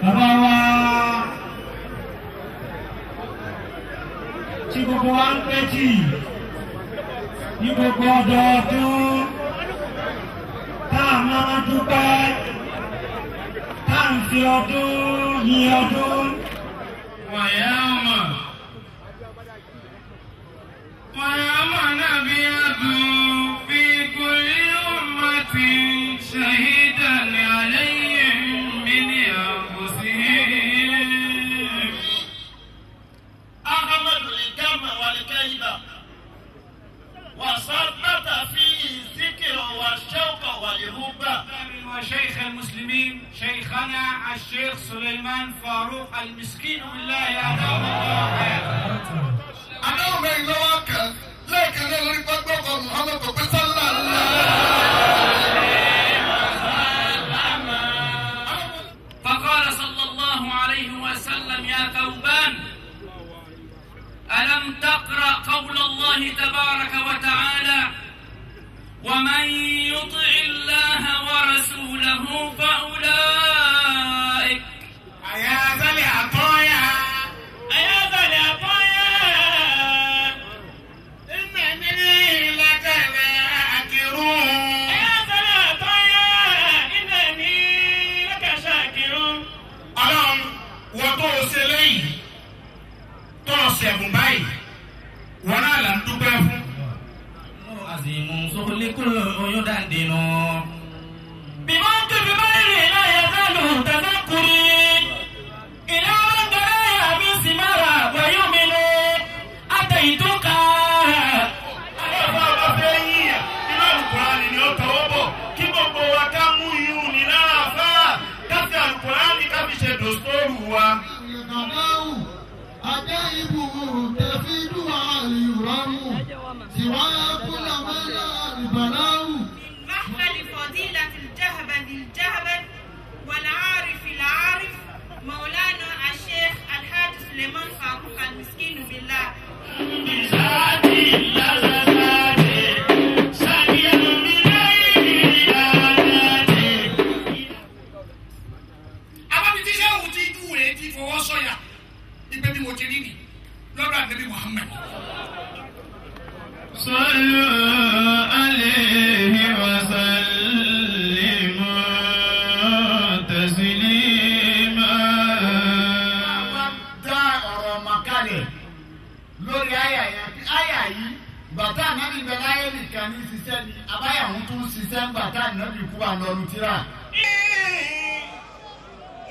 Bàbá wa tí gbogbo wa ń pẹ́ tì ní gbogbo ọdọọdún tá a máa dúpẹ́ tá a ń fi ọdún yin ọdún. ويوم نبعث في كل أمة شهيدا عليهم من أنفسهم. أحمد الكم والكيبة وصرت فيه الذكر والشوق والهبة. وشيخ المسلمين شيخنا الشيخ سليمان فاروق المسكين بالله أدام الله حياته. Adáwọ̀ mẹ́rin lọ́wọ́ kan lẹ́ẹ̀kan náà lórí pápákọ̀ Muhammad kò pé sálà ńlá. فقال صلى الله عليه وسلم يا ثوبان ألم تقرأ قول الله تبارك وتعالى ومن يطع الله ورسوله فأولئك أيا ذا العطايا أيا ذا العطايا إنني لك ذاكر أيا ذا العطايا إنني لك شاكر. Ọlọ́run wọ́n tó o ṣe lẹ́yìn tó o ṣẹ̀gùn báyìí wọ́n náà là ń dúpẹ́ fún. عظيم سهلك يدندن بموقف غير لا يزال تذكري إلى من درايا من سمارة ويؤمن أتيتك. Àlọ́fà bá fẹ́ yíyà nínú Àlùkùránì ni ó tọwọ́ bọ̀ kí gbogbo wa ká mú iyùn ní lára àfáà ká fi Àlùkùránì ká fi ṣe dòstóòrù wa. محفل فضيلة الجهبذ الجهبذ والعارف العارف مولانا الشيخ الحاج سليمان فاروق المسكين بالله. Abábi tí sẹ́wọ̀n ti júwe ti fọwọ́ sọ̀yà ìgbẹ́ bí mo ti rí ni lọ́dọ̀ ànábì Muhammad. صلوا عليه وسلموا تسليما. Dá ọ̀rọ̀ màkàlẹ̀ lórí àyà yẹn àyà yìí bàtà ànábì bẹ láyé nìkan ní ṣiṣẹ́ ni àbáyàwó tún ṣiṣẹ́ ń bàtà ànábì kú bá lọ́nu tíra.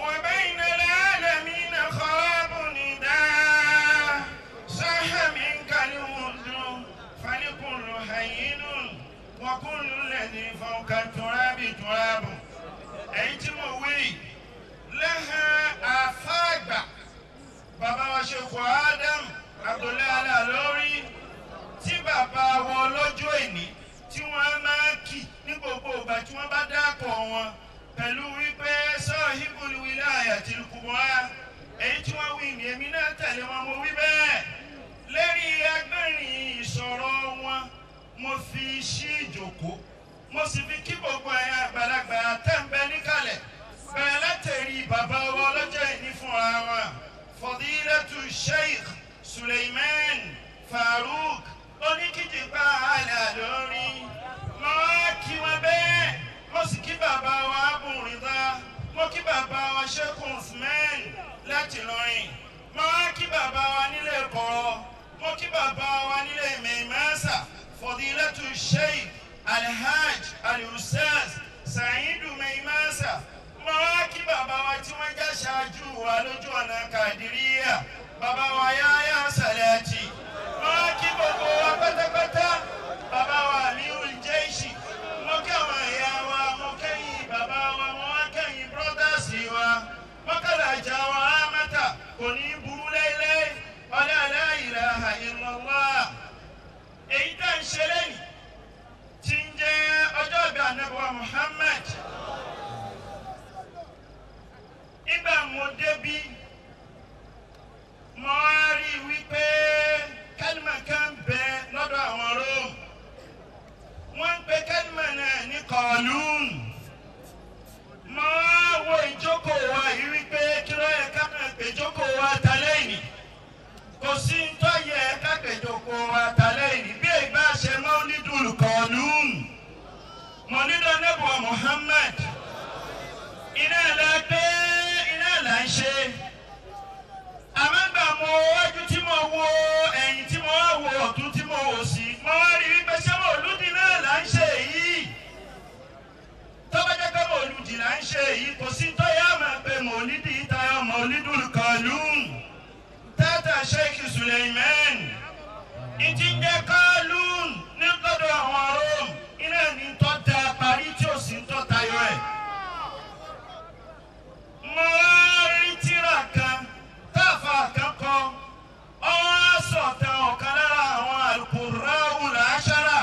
وبين العالمين خراب نداء صح منك الوزن فلكل هين وكل الذي فوق التراب تراب. Èyí tí mo wí lẹ́hìn àfáàgbà bàbá wa Sheikh Adam Abdullahi Al-Ilory tí bàbá wọn lọ́jọ́ ìní tí wọ́n máa kì ní gbogbo ìgbà tí wọ́n bá dákọ̀ wọn pẹ̀lú wípé sahibul wilayatil kubra èyí tí wọ́n wí ní èmi náà tẹ̀lé wọn mo wí bẹ́ẹ̀ lérí agbẹ́rìn ìsọ̀rọ̀ wọn mo fi ṣí ìjòkó mo sì fi kí gbogbo ẹ̀yin àgbàlagbà tẹ̀ ń bẹ níkàlẹ̀ bẹ̀rẹ̀ látẹ̀rí bàbá wa ọlọ́jọ́ ìní fúnra wọn Fadilatu Sheikh Suleiman Farouk oníkìjìpá Al-Ilory mo wá kí wọn bẹ́ẹ̀ mo sì kí bàbá wa Abu Rida mo kí bàbá wa Sheikh Usman láti Ìlọrin mo wá kí bàbá wa nílé Kọ̀rọ̀ mo kí bàbá wa nílé Mẹ̀mẹ́sà Fadilatu Sheikh Alhaj Al-Ustaz Saidu Mẹ̀mẹ́sà mo wá kí bàbá wa tí wọ́n já ṣáájú wa lójú ọ̀nà Kàdíríyà bàbá wa Yahya Salati mo wá kí gbogbo wa pátápátá bàbá wa Amirul Jaishi mo kí àwọn ìyá wa mo kẹ́yìn bàbá wa mo wá kẹ́yìn brọ́dásì wa mọ́kànlá wa ámátà kò ní burú láéláé ọlá la ilaha illallah. Èyí tá à ń ṣe lẹ́yìn tí ń jẹ́ ọjọ́ ìbí ànábì wa Muhammad. Nígbà mo débí mo wá rí i wípé kálímà kan bẹ lọ́dọ̀ àwọn Róòmù wọ́n ń pe kálímà náà ní kọ̀ọ̀lùn. Mo wá wo ìjókòó wa yìí wípé kí Suleiman ìtí ń jẹ́ Kálún ní lọ́dọ̀ àwọn Rome iná ní tọ́ da parí tí ò sí ń tọ́ tayọ ẹ̀. Mo wá rí tírà kan táàfà kan kọ ọwọ́ sọ̀tàn ọ̀kan lára àwọn Al-Qurra'u al-Ashara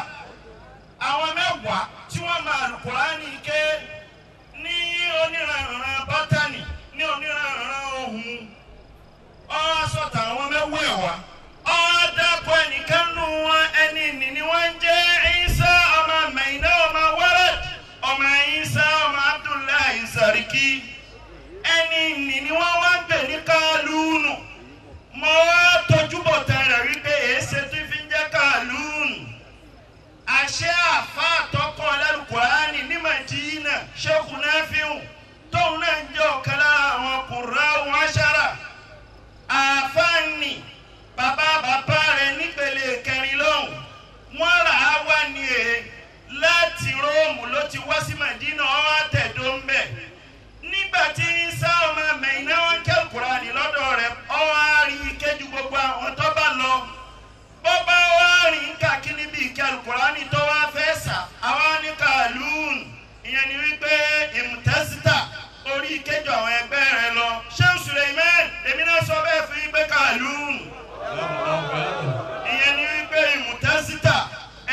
àwọn mẹ́wàá tí wọ́n máa Al-Qur'ani ké ní oníranran bátànì ní oníranran ohun ọwọ́ sọ̀tàn àwọn mẹ́wàá ọwọ́ dákọ̀ ẹnìkan nù wọn ẹni nì ni wọ́n ń jẹ́ Isa ọmọ Maina ọmọ Warad ọmọ Isa ọmọ Abdullahi Sariki ẹni nì ni wọ́n wá ń pè ní Kálúnù. Mo wá tójú bọ̀ tán rẹ̀ wípé èéṣe tí fi ń jẹ́ Kálúnù. Àṣẹ àfa àtọkọ Al-Qur'ani ní Madina Sheikh Nafi'u tóun náà ń jẹ́ ọ̀kan lára àwọn Qurra'u Ashara. Àfáàní bàbá bàbá rẹ̀ nípele kẹrin lọ́hùn wọ́n rà á wá ní e láti Róòmù ló ti wá sí Madina ọ̀ àtẹ̀dó ń bẹ̀. Nígbà tí Isa ọmọ Maina wọn kẹ́ Al-Qur'ani lọ́dọ̀ rẹ̀ ọ̀ á rí kéjú gbogbo àwọn tó bá lọ. Bọ́bá wá rìn káàkiri bíi kí Al-Qur'ani tó wá fẹ́ sà àwọn ní Kálún ìyẹn ni wípé ìmùtẹ́sítà orí kéjọ àwọn ẹgbẹ́ rẹ̀ lọ. Sheikh Suleiman èmi náà sọ bẹ́ẹ̀ fún yín pé Kálún ìyẹn ni wípé ìmùtẹ́sítà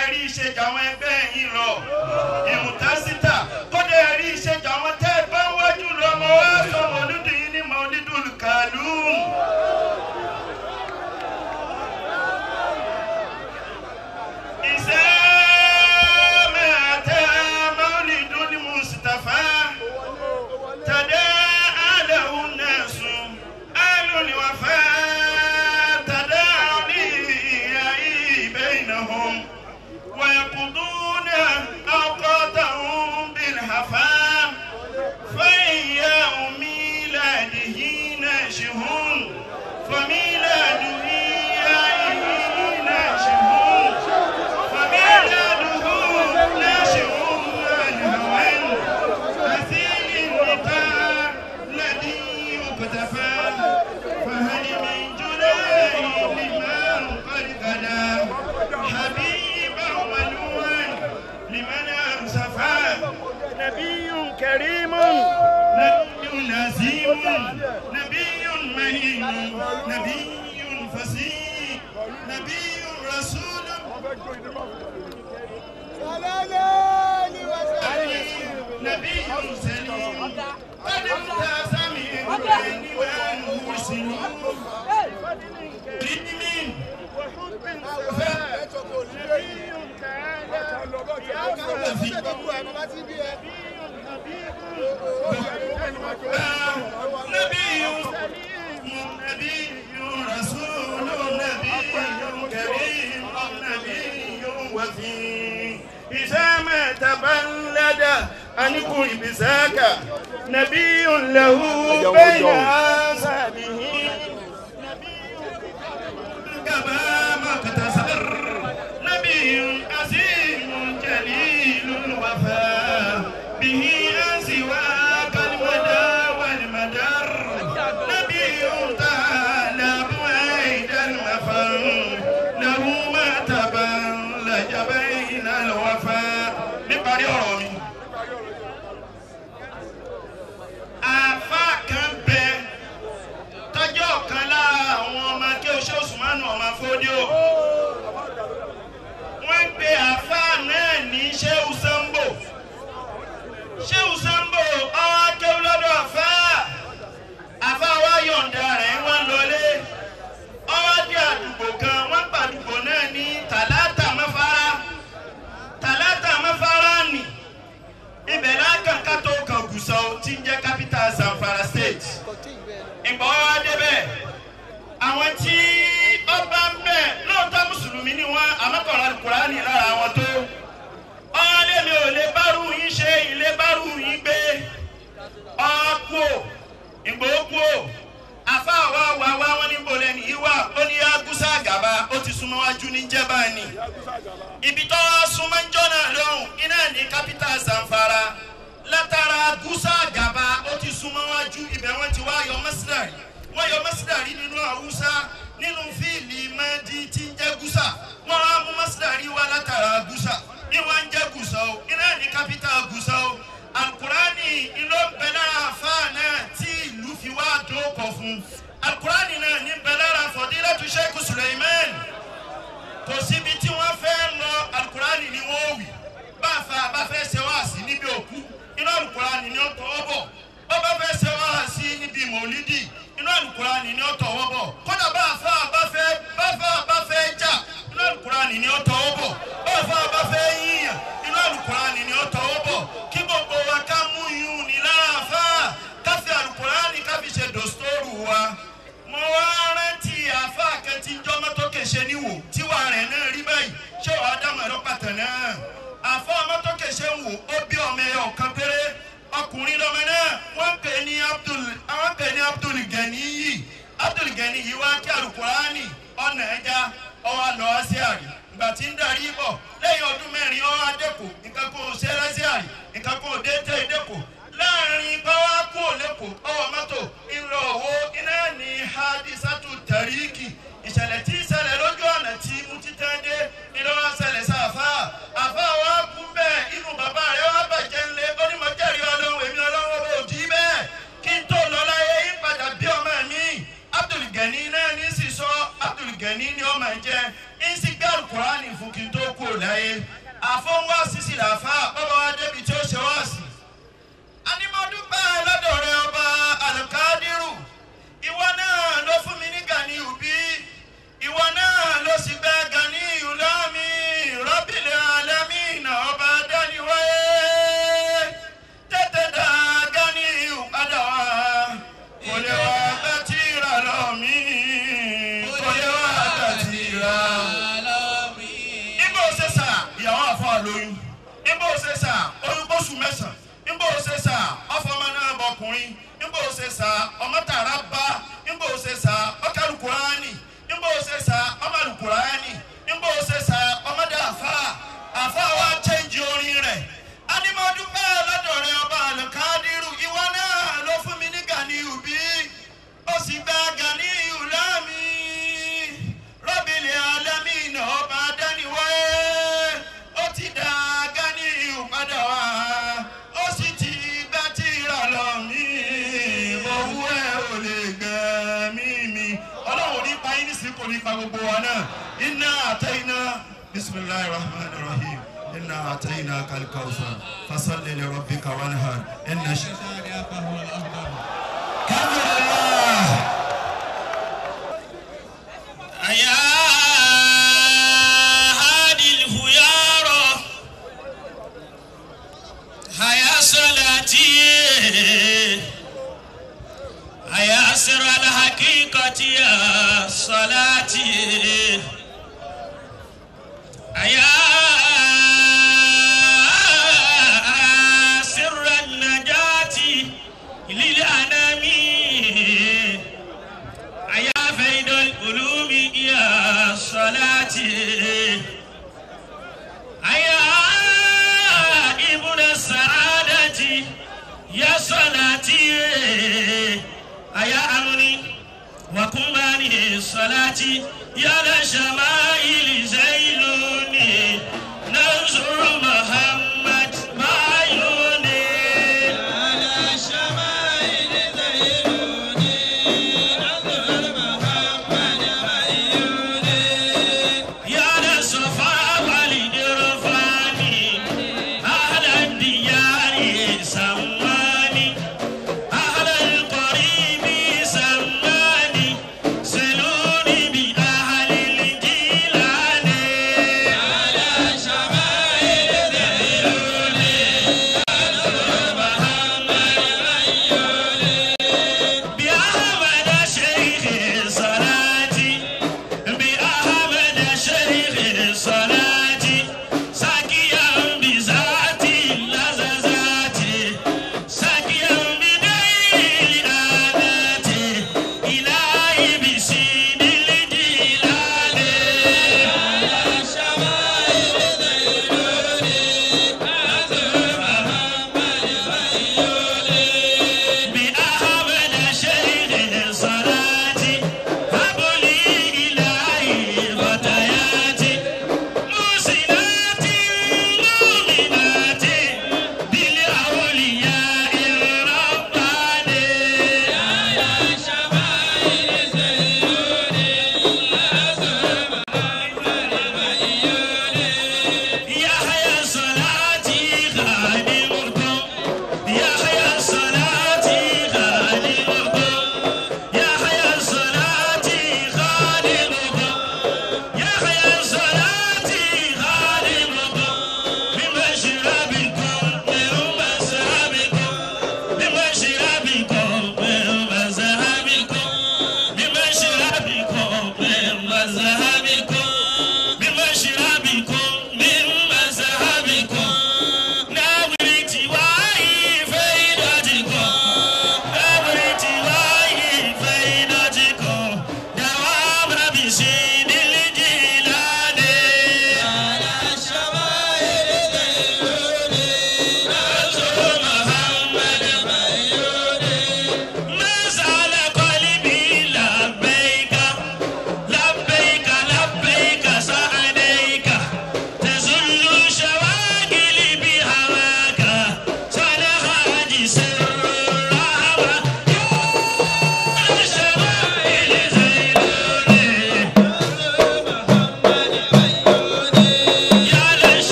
ẹ̀rí ìṣèjà àwọn ẹgbẹ́ yín lọ. Ìmùtẹ́sítà kódà ẹ̀rí ìṣèjà àwọn tẹ́ ẹ bá wájú lọ mọ wá sọ mọ̀lúdù yín ní mọ̀lúdù Kálún. Wọ́n yọ mọ́sídàrí nínú Haúsá nínú fíìlì mọ́dí tí ń jẹ́ gúúsà. Wọ́n á mú mọ́sídàrí wá látara gúúsà. Ní wọ́n ń jẹ́ gúúsà o, iná ní kápítà gúúsà o. Alukurani ló ń bẹ lára àfáà náà tí ìlú fi wá dókọ̀ fún. Alukurani náà ní bẹ lára Fọdílátù Sheikh Suleiman. Kò síbi tí wọ́n fẹ́ lọ, alukurani ni wọ́n wì. Bá a fa bá fẹ́ ṣe wáàsí níbi òkú, inú alukurani ni ó tọwọ́ bọ̀. Bá bá fẹ́ ṣe wáàsí níbi mòlídì, inú alukurani ni ó tọwọ́ bọ̀. Kódà bá a fa bá fẹ́ bá fa bá fẹ́ jà, inú alukurani ni ó tọwọ́ bọ̀. Bá a fa bá fẹ́ yíyàn, inú alukurani ni ó tọwọ́ bọ̀. Kí gbogbo wa ká mú yún ní lára àfá, ká fi alukurani ká fi ṣe dòstóòrù wa. Mo wá rántí àfá kan tí ń jọ́ mọ́tò kèṣe níwò tíwà rẹ̀ náà rí báyìí, ṣé wàá dámọ̀ ẹ̀rọ pàtàn náà? Àfá mọ́tò kèṣe ń wò, ó bí ọmọ ẹyọ kan péré. Ọkùnrin lọmọ náà, wọ́n ń pè ní Abdul, wọ́n ń pè ní Abdul Ganiyi. Abdul Ganiyi wá kí alukurani ọ̀nà ẹja ọwọ́ àlọ́ sí àrí. Ìgbà tí ń darí bọ̀ lẹ́yìn ọdún mẹ́rin ọwọ́ adẹ́kọ̀ nǹkan kò ṣe lẹ́sẹ̀ àrí nǹkan kò dé tẹ́ ìdẹ́kọ̀. Láàrin báwa kú òlẹ́kọ̀ ọwọ́ mọ́tò ńlọ owó iná ní hadisatu tẹ̀ríkì. Ìṣẹ̀lẹ̀ tí ìṣẹ̀lẹ̀ lójú ọ̀nà tí mú títẹ́ dé ìlọ́wọ́ ṣẹlẹ̀ sáfà. Àfà wa kú bẹ́ẹ̀ inú bàbá rẹ̀ wá bàjẹ́ ńlẹ̀ ó ní mo jẹ́rìí Ọlọ́run èmi Ọlọ́run ọba òdì bẹ́ẹ̀. Kí n tó lọ láyé yín padà bí ọmọ mi. Abdul Gani náà ní sì sọ Abdul Gani ni ọmọ jẹ. Ń sì gbé Alukurani fún kí n tó kú láyé. Àfọwọ́ sísì làfà bàbá wa débi tí ó ṣe wá sí. Animọ́dúpẹ́ lọ́dọ̀ rẹ ọba Alukadiru. Ìwọ náà ló fún mi ní Gani òbí. Ìwọ náà ló sì gbẹ Gani ìlàmì Rọ́bìlì Alámìnà ọba Dáníwáyé. Tètè dá Gani padà wá. Kò lè wá bá tìrà lọ mí. Kò lè wá bá tìrà. Ibo ṣe sà ìyàwó àfọ àlóyún. Ibo ṣe sà oyún bóṣù mẹ́sàn-án. Ibo ṣe sà ọfọmọ náà bọkùnrin. Ibo ṣe sà ọmọ tààrà bá. Ibo ṣe sà ọkàlùkùránì. Ibo ṣe sà ọmọ àlùkùránì. Ibo ṣe sà ọmọdé àfà. Àfà wa chẹ́ǹjì orin rẹ̀. Animọ́dúpẹ́ lọ́dọ̀ rẹ̀ ọba Àlùkádírù. Ìwọ náà ló fún mi ní Gani òbí. Ó sì gba Gani ìlàmì. Rọ́bìlì Alámìnà ọba Dáníwáyé. Ó ti dá Gani padà wá. Ó sì ti gbá tìrà lọ mí. Owó ẹ̀ ò lè gbẹ̀ mí mi. Ọlọ́run ò ní pa yín nísìnyí kò ní pa gbogbo wa náà. Iná àtẹ iná. Bismillahir Rahmanir Rahim. Inna a'tainaka al-kawthar. Fasalli li rabbika wanhar. Inna Alhamdulillah. يا هادي الخيار هيا صلاتي هيا سر الحقيقة يا صلاتي هيا سر النجاة للأنام يا فيد القلوب يا صلاتي يا ابن السعادة يا صلاتي يا أمني وكماني صلاتي يا لشمائل زيلوني ننظر محمد معيوني على شمائل زيلوني ننظر محمد معيوني يا لصفا والإرفان أهل الديار سماني أهل القريب سماني سلوني بأهل الجيلان على شمائل زيلوني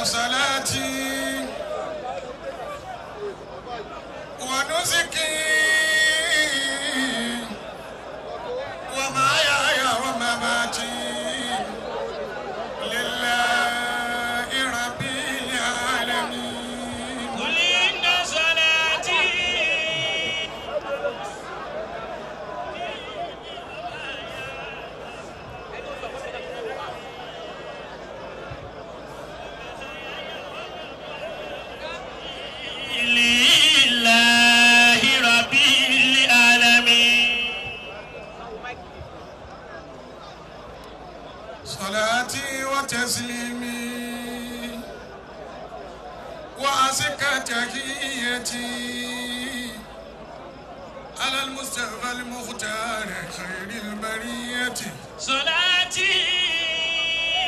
إن صلاتي ونسكي ومحياي ومماتي لله رب العالمين. قل إن صلاتي لله رب العالمين. صلاتي وتسليمي وأزكى تحيتي على المصطفى المختار خير البرية. صلاتي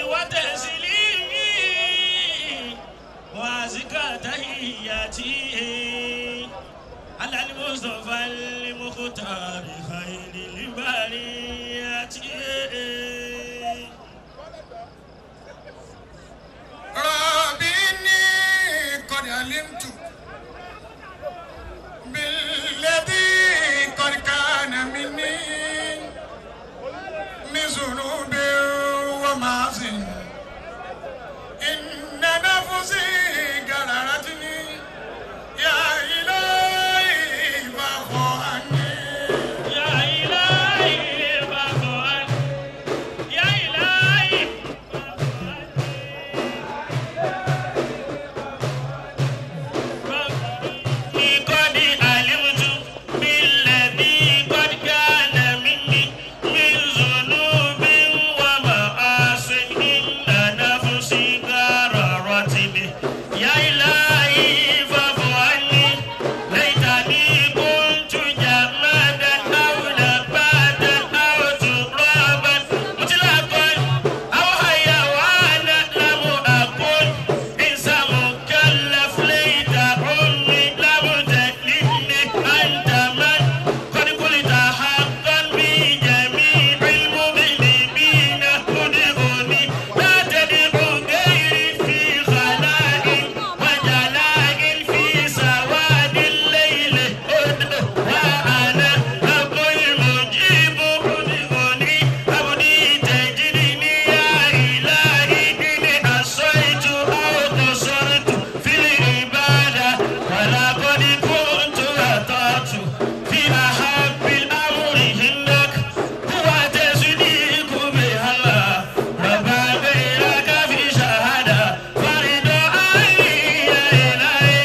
وتسليمي وأزكى تحياتي على المصطفى المختار خير البرية. ربي إني قد علمت بالذي قد كان مني من ذنوب ومعاصي، إن نفسي غررتني يا إلهي فاعف عني. يا إلهي فاعف عني، يا إلهي فاعف عني. قد علمت بالذي قد كان مني من ذنوب ومعاصي، إن نفسي غررتني يا إلهي فاعف عني. ليتني كنت جمادا أو نباتا أو ترابا مطلقا أو حيوانا لم أكن إنسان مكلف. ليت أمي لم تلدني، أنت من قد قلت حقا بجميع المذنبين ادعوني لا تدعو غيري في خلاء وجلاء في سواد الليل ادعو وأنا رب المجيب. ادعوني أبدي تجدني يا إلهي إن عصيت أو قصرت في العبادة، ولقد كنت أطعت في أحب الأمر إنك هو تصديق بها الله رب غيرك في شهادة فرد عني يا إلهي.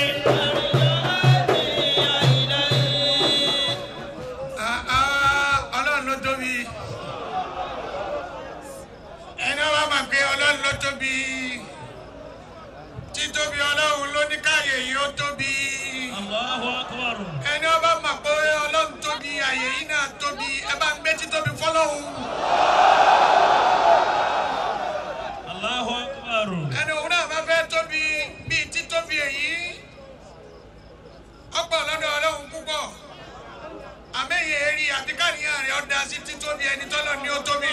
Ọlọ́run ló tóbi. Ẹni wàá máa pé Ọlọ́run ló tóbi. Títóbi Ọlọ́run ló ní káyè yìí ó tóbi. Allahu Akbar. Ẹni wàá bá máa pé Ọlọ́run tóbi, àyè yìí náà tóbi. Ẹ bá ń gbé títóbi fọ́lọ́run. Allahu Akbar. Ẹni òun náà bá fẹ́ tóbi bíi títóbi èyí. Ọ̀pọ̀ lọ́dọ̀ Ọlọ́run púpọ̀. Àmẹ́yẹ eré àti káníyàn rẹ̀ ọ̀dà sí títóbi ẹni tọ́lọ́ ni ó tóbi.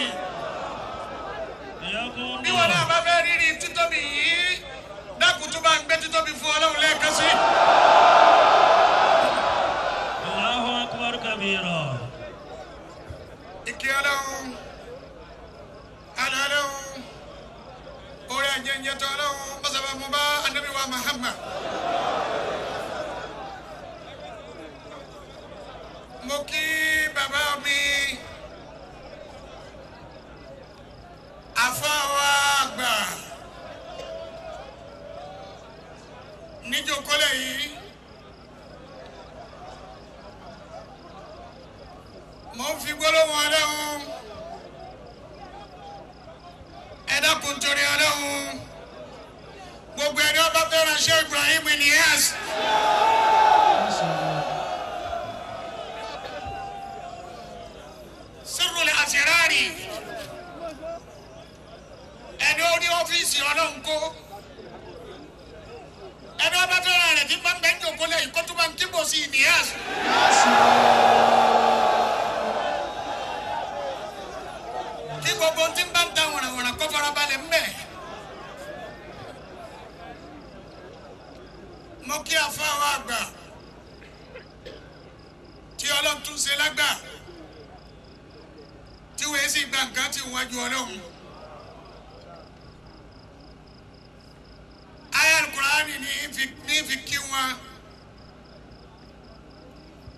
Bí wọn náà bá fẹ́ rírì títóbi yìí, dákun tó bá ń gbé títóbi fún Ọlọ́run lẹ́ẹ̀kan sí. Allahu Akbar kabira. Ìkẹ́ Ọlọ́run, àná Ọlọ́run, orí ẹ̀jẹ̀ tó Ọlọ́run, mọ́sàbà mo bá Ànábì wa Muhammad. Mo kí bàbá mi, àfáà wa àgbà níjókòólẹ̀ yìí. Mo ń fi gbólóhùn Ọlọ́run, ẹ dákun torí Ọlọ́run, gbogbo ẹni ọba fẹ́ràn Sheikh Ibrahim Inyas. Sirrul Asirari, ẹni ó ní ọ́fíìsì Ọlọ́run kó, ẹni ọba fẹ́ràn rẹ̀ tí máa ń bẹ́ ń jòkó lẹ́yìn kó tó máa ń kíbò sí Inyas. Kí gbogbo tí ń bá ń ta wọ̀nàwọ̀nà kó farabalẹ̀ ń bẹ̀. Mo kí àfáà àgbà tí Ọlọ́run tún ṣe lágbà tí wọ́n sì gba nǹkan tí wọ́n ju Ọlọ́run. Aya Al-Qur'ani ní fi kí wọn.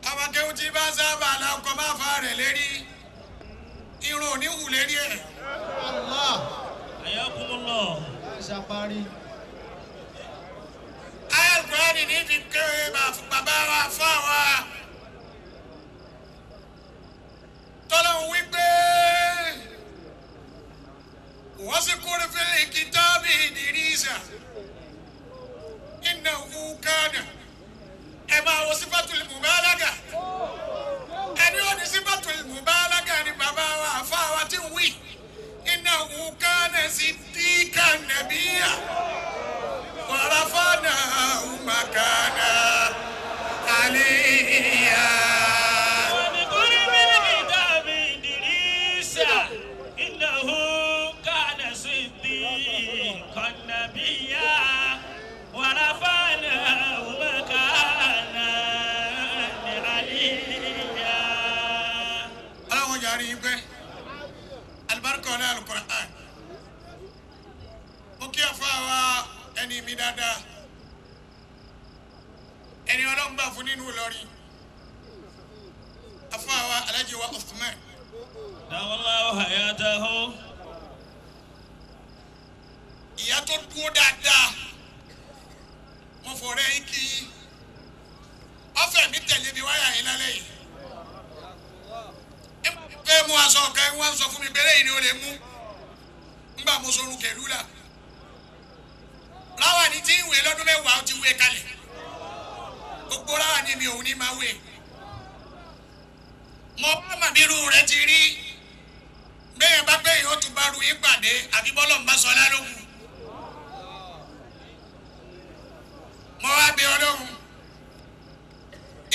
Àwọn akéwù tí bá sábà lọ́kọ̀ máa fa rẹ̀ lérí irun ò ní hù lérí ẹ̀. Allah. Ayakumullah. Ṣàparí. Aya Al-Qur'ani ní fi ké bàbá wa fún àwa. Tọ́lọ́hún wípé wọ́n sì kúrò fil kitabi Idrisa innahu kana. Ẹ máa wo sífàtul mubalaga. Ẹni ó ní sífàtul mubalaga ni bàbá wa àfa wa ti ń wí. Innahu kana siddiqan nabiyya wa rafa'nahu makana aliyya. واذكر في الكتاب إدريس إنه كان صديقا نبيا ورفعناه مكانا عليا. Ọlọ́run yàrá yín pé alibarika ọ̀la alukur'an. Mo kí àfa wa ẹni mi dáadáa, ẹni Ọlọ́run gbà fún nínú Ìlọrin, àfa wa Alhaji wa Uthman. دام الله حياته. Ìyá tó dúró dáadáa, mo fọ̀rẹ́ yín kí ọ̀fẹ́ mi tẹ̀lé mi wáyà yín lálẹ́ yìí. Ẹ fẹ́ mú aṣọ ọ̀kan ẹ wá ń sọ fún mi bẹ́rẹ̀ yìí ni ó lè mú ńgbà mo sorun kẹ̀lú la. Ráwà ní tí ń wé lọ́dún mẹ́wàá ó ti wé kalẹ̀. Gbogbo ráwà ní mi òun ní máa wé. Mo bá màbírú rẹ ti rí. Bẹ́ẹ̀ bá gbé yìí ó tún bá ru yín pàdé àbí bọ́lọ̀ ń bá sọ lálógún. Mo wá bí Ọlọ́run.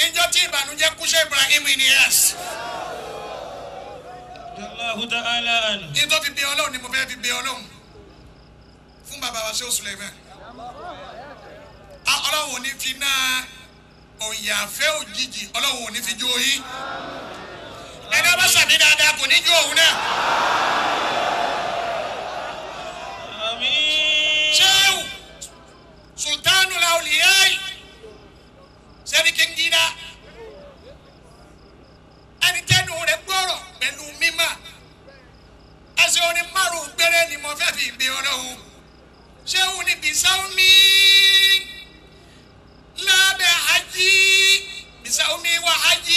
Ìjọ tí ìbànújẹ́ kúṣẹ́ Ibrahim Inyas. الله تعالى عنه. Ní tó fi bí Ọlọ́run ni mo fẹ́ fi bí Ọlọ́run. Fún bàbá wa ṣé Suleiman. Ọlọ́run ò ní fi náà òyàfẹ́ òjijì Ọlọ́run ò ní fi jó yín. Ẹni ọba sàmì dáadáa kò ní jó òun náà. آمين. Ṣéwù Sultanu Lauliyai Sẹ́ríkì Ngida ẹni tẹ́nu rẹ̀ gbọ́rọ̀ pẹ̀lú mímọ́ ẹsẹ̀ orin márùn-ún péré ni mo fẹ́ fi gbé Ọlọ́run. Ṣéwù ni bisáwùmí lábẹ́ hajj bisáwùmí wà hajj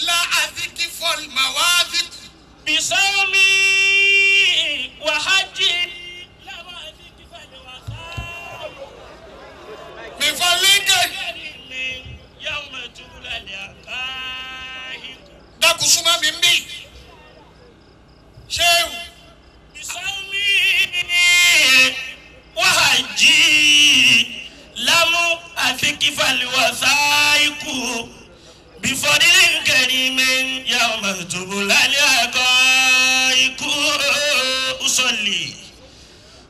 lá àzíkí fọ́ọ̀lì màwáàzíkù. بصومي وحجي لا ما أذيك فالوخاء Mìfọ́língẹ̀ من يوم تولى الحقائق. dákun súnmọ́ mi ń bì. Ṣéwù. بصومي وحجي لم أثق فالوثائق بفضل كريم يوم تبلى الحقائق. أصلي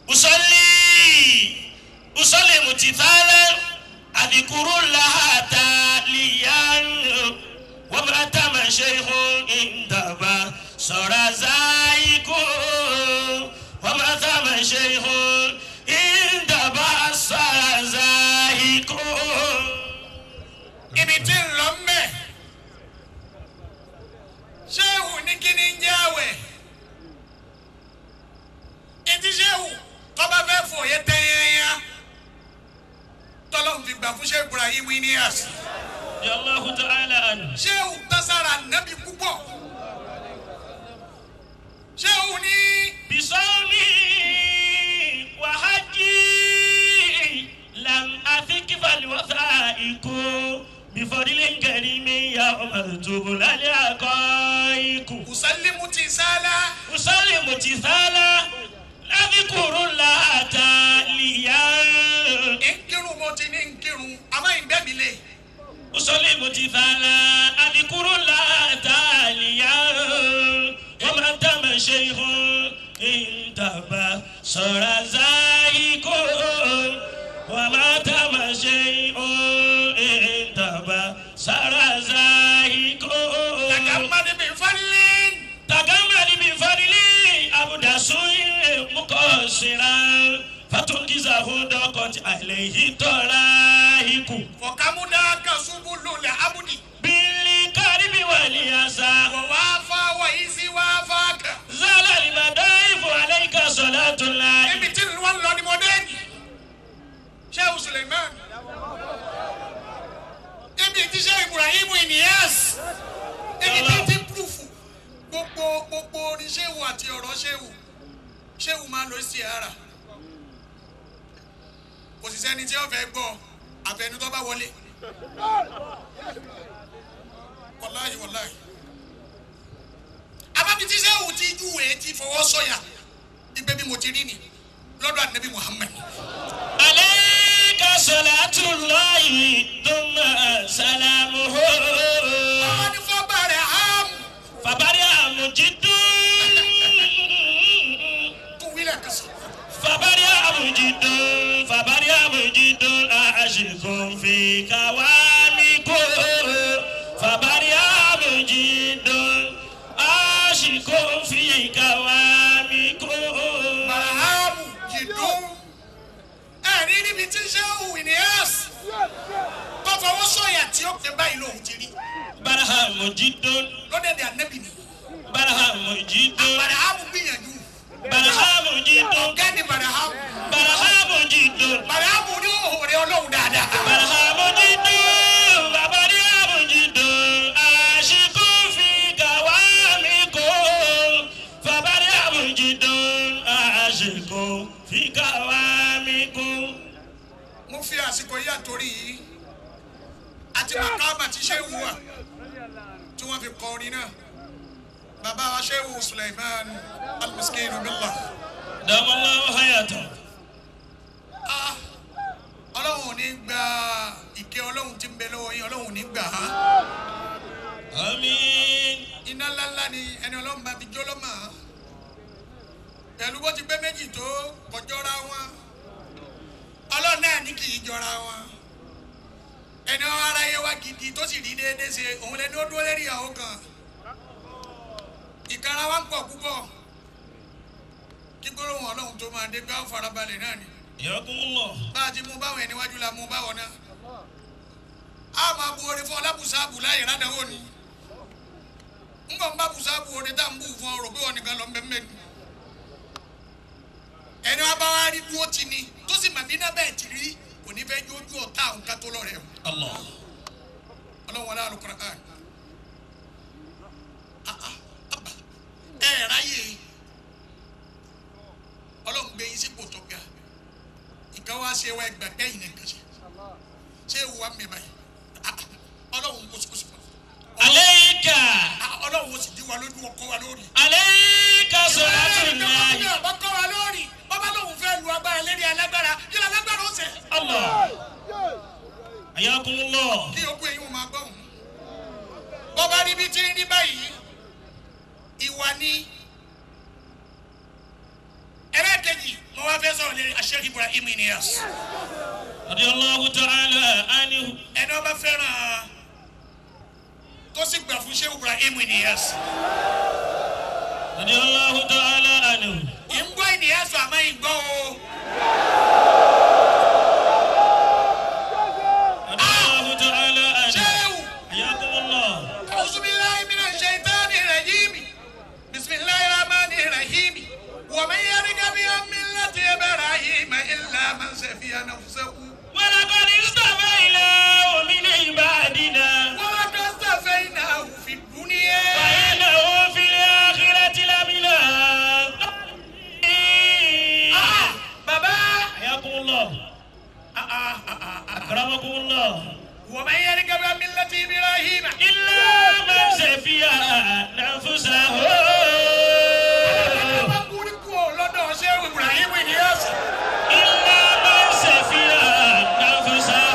أصلي أصلي امتثالا أذكر الله تاليا وامرأة شيخ عندما صار زايق وامرأة شيخ عندما صار زايق. Ibi tí ń lọ mẹ́. Ṣéwù ní kí ni ń jẹ́ àwẹ̀? Etí ṣéwù tọ́ba fẹ́ fòye tẹ́yẹ́yá. Tọ́lọ́hún fi gbà fún Ṣéwù Ibrahim Inyas. رضي الله تعالى عنه. Ṣéwù tására nábì púpọ̀. Ṣéwù ní بصومي وحجي لم أثق فالوثائق بفضل كريم يوم تبلى الحقائق. Mùsálímù ti sálá. أصلي امتثالا أذكر الله تاليا. Nkírun mo ti ní nkírun, àmọ́ ìgbẹ́ mi lè. أصلي امتثالا أذكر الله تاليا وما تم شيخ انتبه صار زايق وما تم شيخ مقصرا فتنجزه ضاقت عليه الطرائق وكمداك سبل العبد بالكرب واليسى ووافى وإذ وافاك زال المدائف عليك صلاة الله. Ibi tí wọ́n lọ ni mo dé ní. Shehu Suleiman. Ibi tí Shehu Ibrahim Inyas. Ibi tí ti púrúfù. Gbogbo gbogbo orin Shehu àti ọ̀rọ̀ Shehu. Shehu máa lọ sí ara. Kò sì sẹ́ni tí ó fẹ́ gbọ́ àfẹnu tó bá wọlé. Wàláhì wàláhì. Abábi tí Shehu ti júwèé ti fọwọ́ sọ̀yà. Ibẹ̀ bí mo ti rí ni lọ́dọ̀ Ànábì Muhammad. عليك صلاة الله ثم سلامه. Àwọn ní fọ́bàrẹ̀ áàmù فبرئ مجد. tó wílẹ̀ kan sí. فبرئ مجد فبرئ مجد عاشق في كوامك فبرئ مجد عاشق في كوامك. Bàràhámù jìdún. Ẹ̀rí níbi tí Shehu Inyas tó fọwọ́ sọ̀yà tí ó pè báyìí lòun ti rí. برهم جد. Lọ́dẹ̀dẹ̀ Ànábì ni. برهم جد. Bàràhámù gbìyànjú. برهم جد. Ọ̀gá ni Bàràhámù. برهم جد. Bàràhámù ní òhòrè Ọlọ́run dáadáa. برهم جد وبرهم جد عاشق في كوامك فبرهم جد عاشق في كوامك. Mo fi àsìkò yìí àtòrí yìí àti màkàmà tí Shehu wà tí wọ́n fi kọ orin náà. Bàbá wa Shehu Suleiman Al-Miskin Billah. دام الله حياته. Ah, Ọlọ́run ò ní gba ìkẹ́ Ọlọ́run tí ń bẹ lọ́wọ́ yín, Ọlọ́run ò ní gbà á. آمين. Iná ńláńlá ni ẹni Ọlọ́run bá fi jó lọ́mọ. Pẹ̀lú bó ti pé méjì tó kọjọ́ra wọn. Ọlọ́run náà ní kì í jọra wọn. Ẹni wọn aráyé wá gidi tó sì rí déédéé ṣe òun lẹni ó dúró lérí ìyàwó kan. Ìkara wa ń pọ̀ púpọ̀. Kí gbólóhùn Ọlọ́run tó máa dé gbá farabalẹ̀ náà ni. حياكم الله. Bá a ti mú báwọn ẹni wájú la mú báwọn náà. A máa bu orin fún ọlábùsáàbù láyé rádàwọ̀ ni. Ń bọ̀ ń bá bùsáàbù orin tá à ń bù fún ọ rò pé wọn nìkan lọ ń bẹ́ mẹ́nu. Ẹni wá bá wá rí dúró ti ni tó sì mà bí iná bẹ́ẹ̀ ti rí kò ní fẹ́ jójú ọ̀tá àwọn ká tó lọ́rẹ̀ o. الله. Ọlọ́run wọlé Al-Qur'an. Ah, ah, abba. Ẹ ráyè Ọlọ́run gbé yín sípò tó ga. Nǹkan wá ṣe wá ẹgbà kẹ́yìn nìkan ṣe. Ṣé ewu wa mi báyìí? Ah, ah, Ọlọ́run kò sí. عليك Ah, Ọlọ́run ó sì dí wa lójú ọkọ wa lórí. عليك صلاة الله. Ọba kọ́ wa lórí. Bàbá lòun fẹ́ lu agbára lérí alágbára. Kí ni alágbára ó ṣe? الله. حياكم الله. Kí okú eyín wọn máa gbọ́ òun. Bọ́bá níbi tí ń rí báyìí, ìwà ni. Ẹlẹ́kejì, mo wá fẹ́ sọ̀rọ̀ lérí Sheikh Ibrahim Inyas. رضي الله تعالى عنه. Ẹni ọba fẹ́ràn tó sì gbà fún Sheikh Ibrahim Inyas. رضي الله تعالى عنه. Ìgbọ́ Inyas àmọ́ ìgbọ́ o. رضي الله تعالى عنه. Ṣéwù. حياكم الله. أعوذ بالله من الشيطان الرجيم بسم الله الرحمن الرحيم ومن يرغب عن ملة إبراهيم إلا من سفي نفسه ولقد اصطفيناه من عبادنا ولقد اصطفيناه في الدنيا وإنه في الآخرة لمن الصالحين. آه بابا حياكم الله. آه آه آه آه. أكرمكم الله. ومن يرغب عن ملة إبراهيم إلا من سفي نفسه. Lọ́dọ̀ Shehu Ibrahim Inyas. إلا من سفي نفسه.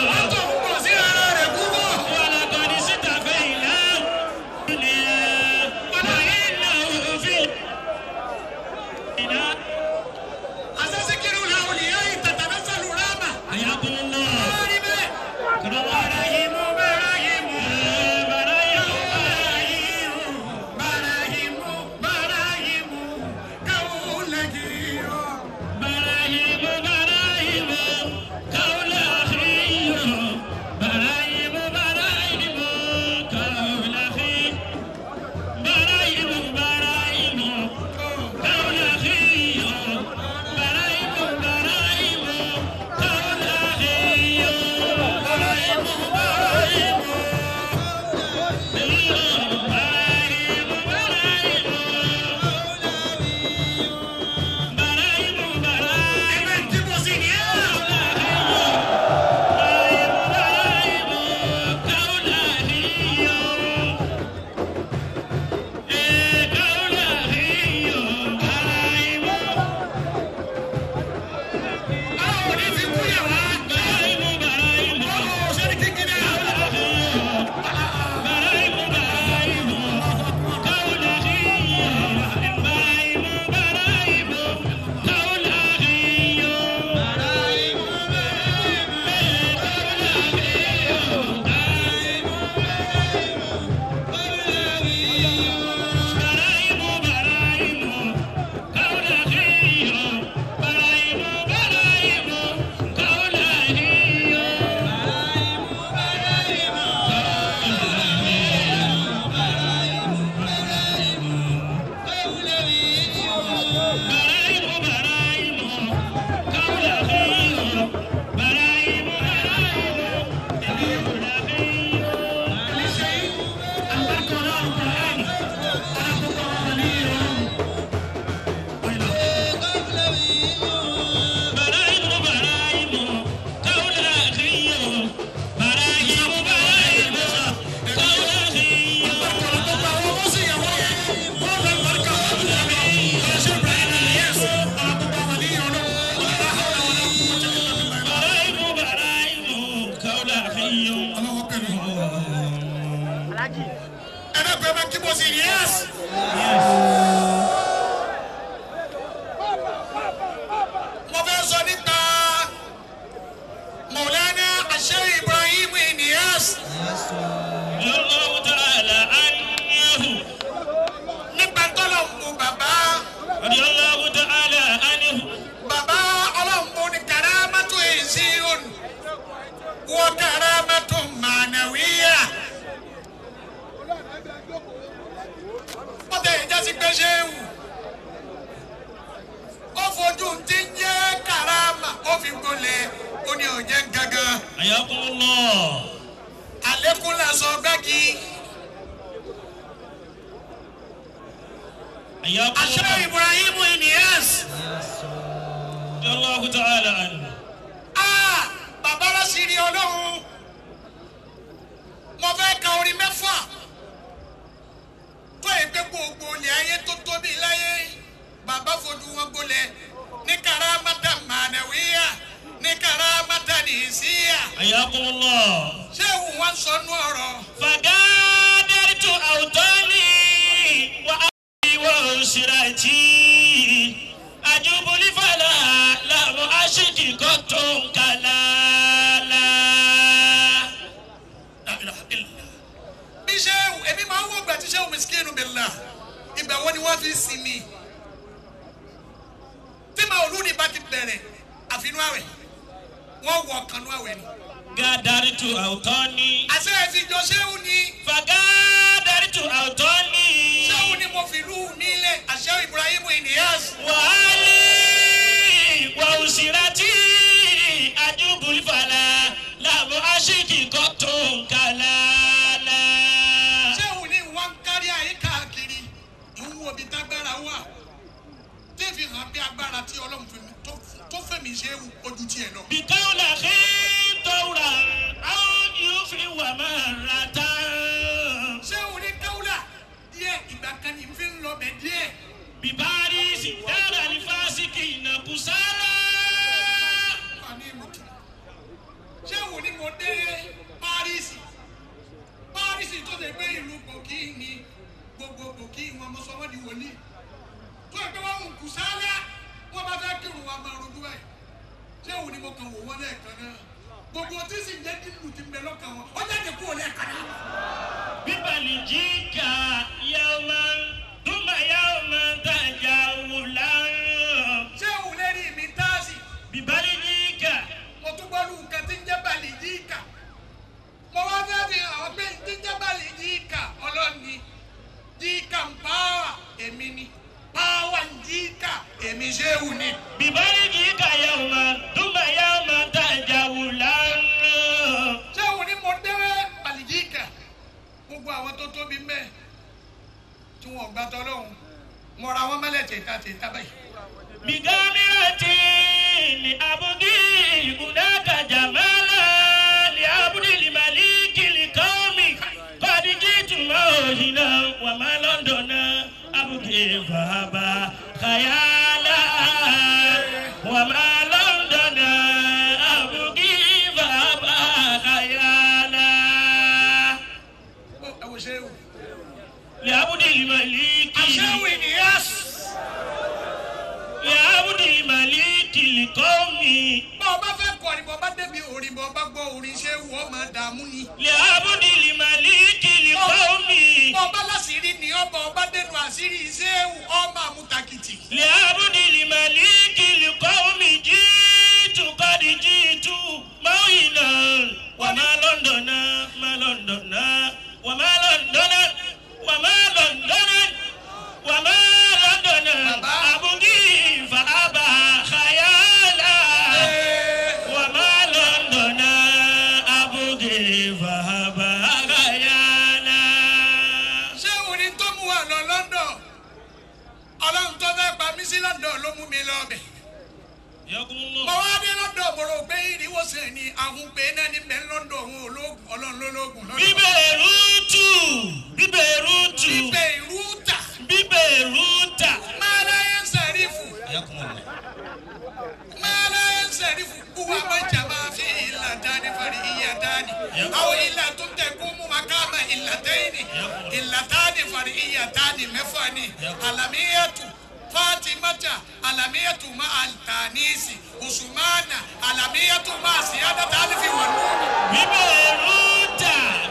Wọ́n tó ń pọ̀ sí ara rẹ̀ púpọ̀. ولقد اصطفيناه في الدنيا وإنه في الآخرة. Asasikiru làwùlíyá ìtàtàmẹ́sàlù rámà. حياكم الله. Lórí bẹ́ẹ̀. أكرم Barahimu Barahimu إبراهيم. Barahimu Barahimu Barahimu káwọ́lẹ́gì Ọlọ́wọ́ pẹ̀lú. Ẹ bẹ pẹ́ bẹ kí mo sì yẹ́sì. Mo fẹ́ sọ nípa Mọ̀lánà Sheikh Ibrahim Inyas. Allahu ta'ala anhu. Nípa tọ́lọ̀ mú bàbá. Allahu ta'ala anhu. Bàbá ọlọ́mú ni karamatu ìsirun wọ karamatu mànàwíyà. Ó tẹ ìjásí pé ṣé wù. Ó fojú ti ń jẹ́ karama ó fi gbolẹ̀ ó ní ọ̀jẹ̀ gangan. Ayakumullah. Àlékún la sọ gbági. Ayakumullah. Sheikh Ibrahim Inyas. Allahu ta'ala anhu. Ah, bàbá rásìrì Ọlọ́run. Mo fẹ́ ka orin mẹ́fà. Tó yẹ pé gbogbo ilẹ̀ ayé tó tóbi láyé. Bàbá fojú wọn gbolẹ̀ ní karamata mànàwíyà ní karamata nìsíyà. Ayakumullah. Ṣé òun wá ń sọ nú ọ̀rọ̀? Fagadartu awtani wa ahli wa usrati. Ajubuli fala lamu ashiki kotun kalala. La ilaha illallah. Bí ṣé èmi máa ń wọ ìgbà tí ṣé òun miskinu billah. Ìgbà wo ni wọ́n fi sinmi? Tí màá olú ni bá ti bẹ̀rẹ̀ àfinú àwẹ̀, wọ́n wọ ọ̀kanú àwẹ̀ ni. Gadartu awtani. Àṣẹ ìfijọ́ ṣéwù ni. Fagadartu awtani. Ṣéwù ni mo fi lù mí lẹ̀ àṣẹ Ibrahim Inyas. Wa ahli wa usrati. Ajubuli fala lamu ashiki kotun kalala. Ṣéwù ni wọ́n ń kárí ayé káàkiri, ìwú omi tágbára wà. Tí fi hàn bí agbára tí Ọlọ́run fi mi tó fẹ́ mi ṣe ojú tiẹ̀ lọ. Bikawla khi tawra aw yufi wa marata. Ṣéwù ní káwùlà díẹ̀ ìgbà kan ní fi ń lọ bẹ̀ díẹ̀. Bibarisi dara lifasiki na kusala. Ṣéwù ní mo dé Párísì. Párísì tó ṣe pé ìlú gbòkì ni gbogbo gbòkì wọn mo sọ wọ́n di wòlíì. Tó ẹ pé wọ́n ń kù sálẹ̀ wọ́n bá fẹ́ kírun wa máa rojú báyìí. Ṣéwù ni mo kàn wò wọ́n lẹ́ẹ̀kan náà. Gbogbo tí sì ń jẹ́ dídùn ti ń bẹ lọ́kàn wọn. Ó jáde kúrò lẹ́ẹ̀kan náà. Bíbalì jíkà yawma dúmà yawma tajawula. Ṣéwù lérí mi táàsì. Bíbalì jíkà. Mo tún gbọ́ lu nǹkan tí ń jẹ́ bàlì jíkà. Mo wá fẹ́ fi hàn pé tí ń jẹ́ bàlì jíkà ọlọ́ni. Jíkà ń pàwà èmi ni. Pàwà ń jíkà èmi ṣéwù ni. Bíbalì jíkà yawma dúmà yawma tajawula. Ṣéwù ni mo dé bàlì jíkà. Gbogbo àwọn tó tóbi mẹ́ tí wọ́n gbà tọ́lọ́hún mọ̀ra wọn mẹ́lẹ̀ tèta tèta báyìí. Bigamirati li abugi unaka jamala li abudi li maliki li qaumi qad jitu mawhina wa ma londona abugi fahaba khayala wa ma londona abugi fahaba khayala. Li abudi li maliki. Àṣẹ́wò Inyas. Li abudi li maliki li qaumi. Bọ́ ọ bá fẹ́ kọrin bọ́ ọ bá débi orin bọ́ ọ bá gbọ́ orin ṣé wù ọ́ máa dààmú ni. Li abudi li maliki li qaumi. Bọ́ ọ bá láṣìírí ni ọ bọ́ ọ bá dénú àṣírí ṣé wù ọ́ máa mú takìtì. Li abudi li maliki li qaumi jitu qad jitu mawhinan wa ma londona ma londona wa ma londona wa ma londona wa ma londona abugi fa aba khayala wa ma londona abugi fa aba khayala. Ṣé òun ni tó mú wa lọ London? Ọlọ́run tó fẹ́ pa mí sí London ló mú mi lọ bẹ̀. Mo wá dé London mo rò pé ìrìwòsàn ni àwọn pé náà ní bẹ́ẹ̀ London òun ológun Ọlọ́run lólógùn London. Bíbẹ̀rùtù bíbẹ̀rùtù Bíbẹ̀rùtà bíbẹ̀rùtà. Máa láyé ń sẹ̀rífù. Máa láyé ń sẹ̀rífù. Uwa mọ̀jà máa fi ìlà dání fari ìyá dání. Àwọn ilà tó tẹ̀ kó mú ma ká ma ìlà tẹ́yìn ni. Ìlà táàdì fàrí ìyà táàdì mẹ́fà ni. Àlàmíyàtù Fatimata alamiyatu ma altanisi Usumana alamiyatu ma siyada talifi wa nuni.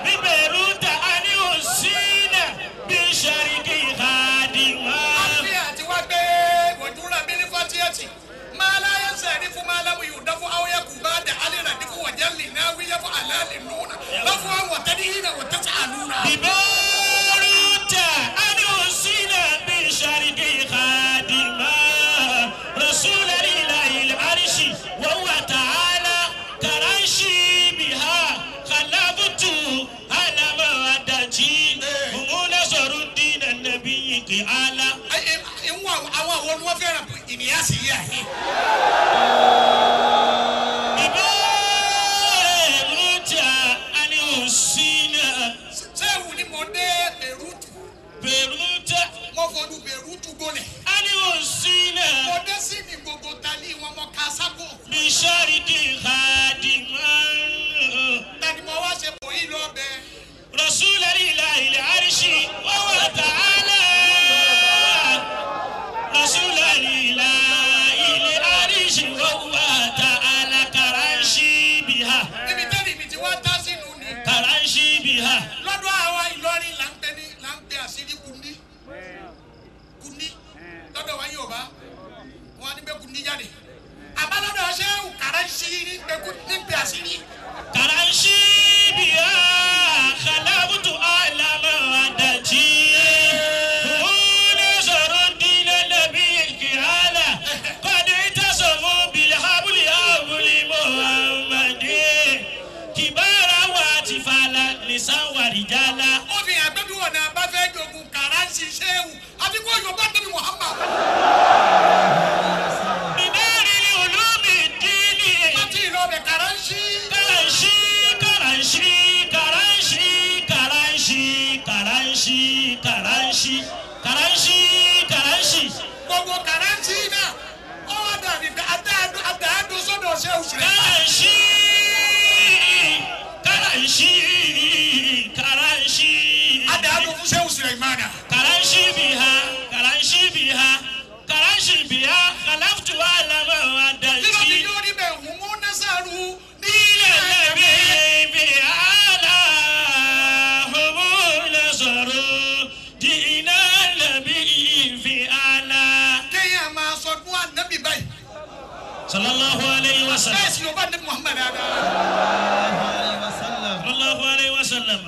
Biberuta ani osina bishariki khadima. Àfi àti wá gbé wòdúrà bílí fatiyati. Máa láyé sẹ́ni fún máa lámú yóò dáfọ́ àwọn ẹ̀kú bá dà alẹ́ rà dífún wọ̀jẹ́ lè náà wíyẹ́ fún àlàálẹ̀ nùnà. Lọ́fún àwọn tẹ́lẹ̀ yìí náà wọ́n tẹ́sí àlùnà. Biberuta ani osina bishariki khadima. Rasul lillahi al-arshi wa huwa ta'ala karanshi biha khalabtu ala mawadati hum nasaru din an-nabiy ala. Àwọn àwọn ni wọ́n fẹ́ràn ìníyàsí yìí àyè. Biberuta ani osina. Sẹ́wù ni mo dé Bẹ̀rútù. Bẹ̀rúta. Mo fọdún Bẹ̀rútù gbọ́lẹ̀. Ani osina. Mo dé sí ní gbogbo tali wọn mọ kásákò. Bishariki khadima. Tani mo wá ṣe bò yí lọ bẹ. Rasul lillahi al-arshi wa huwa ta'ala. Rasul lillahi al-arshi wa huwa ta'ala karanshi biha. Ibi tẹ́lẹ̀ ibi tí wọ́n tá sínú ni. Karanshi biha. Lọ́dọ̀ àwa Ìlọrin là ń pè ní là ń pè àṣírí kundi. Kundi lọ́dọ̀ wa yóò bá wọn á ní bẹ́ kundi jáde. Àmọ́ lọ́dọ̀ ṣé karanshi ní pè àṣírí. Karanshi biha khalabtu ala mawadati. Nasaru din an-nabiy ala. Qad itasamu bil habli habli Muhammadi. Kibara wa tifala nisa wa rijala. Ó fi hàn pé bí wọn náà bá fẹ́ jogun karanshi ṣéwù àti kó yorùbá débi Muhammad. Bidari ulumi dini. Láti ìlú ọbẹ̀ karanshi. Karanshi karanshi karanshi karanshi karanshi karanshi karanshi karanshi. Gbogbo karanshi náà ó wá dàbí pé adáàdó sọ́dọ̀ ṣéwù sílẹ̀. Karanshi karanshi karanshi. Adáàdó fún ṣéwù sílẹ̀ ìmáàdà. Karanshi biha karanshi biha karanshi biha khalaftu ala mawadati. Nínú ti yóò rí bẹ́ẹ̀ hùn mú nasaru ní Ilẹ̀ nàbí bi ala humu nasaru dina nàbí fi ala. Kéèyàn máa sọ fún ànábì báyìí. Sallallahu alayhi wa sallam. Bẹ́ẹ̀ sì ló bá ní Muhammad dáadáa. Sallallahu alayhi wa sallam.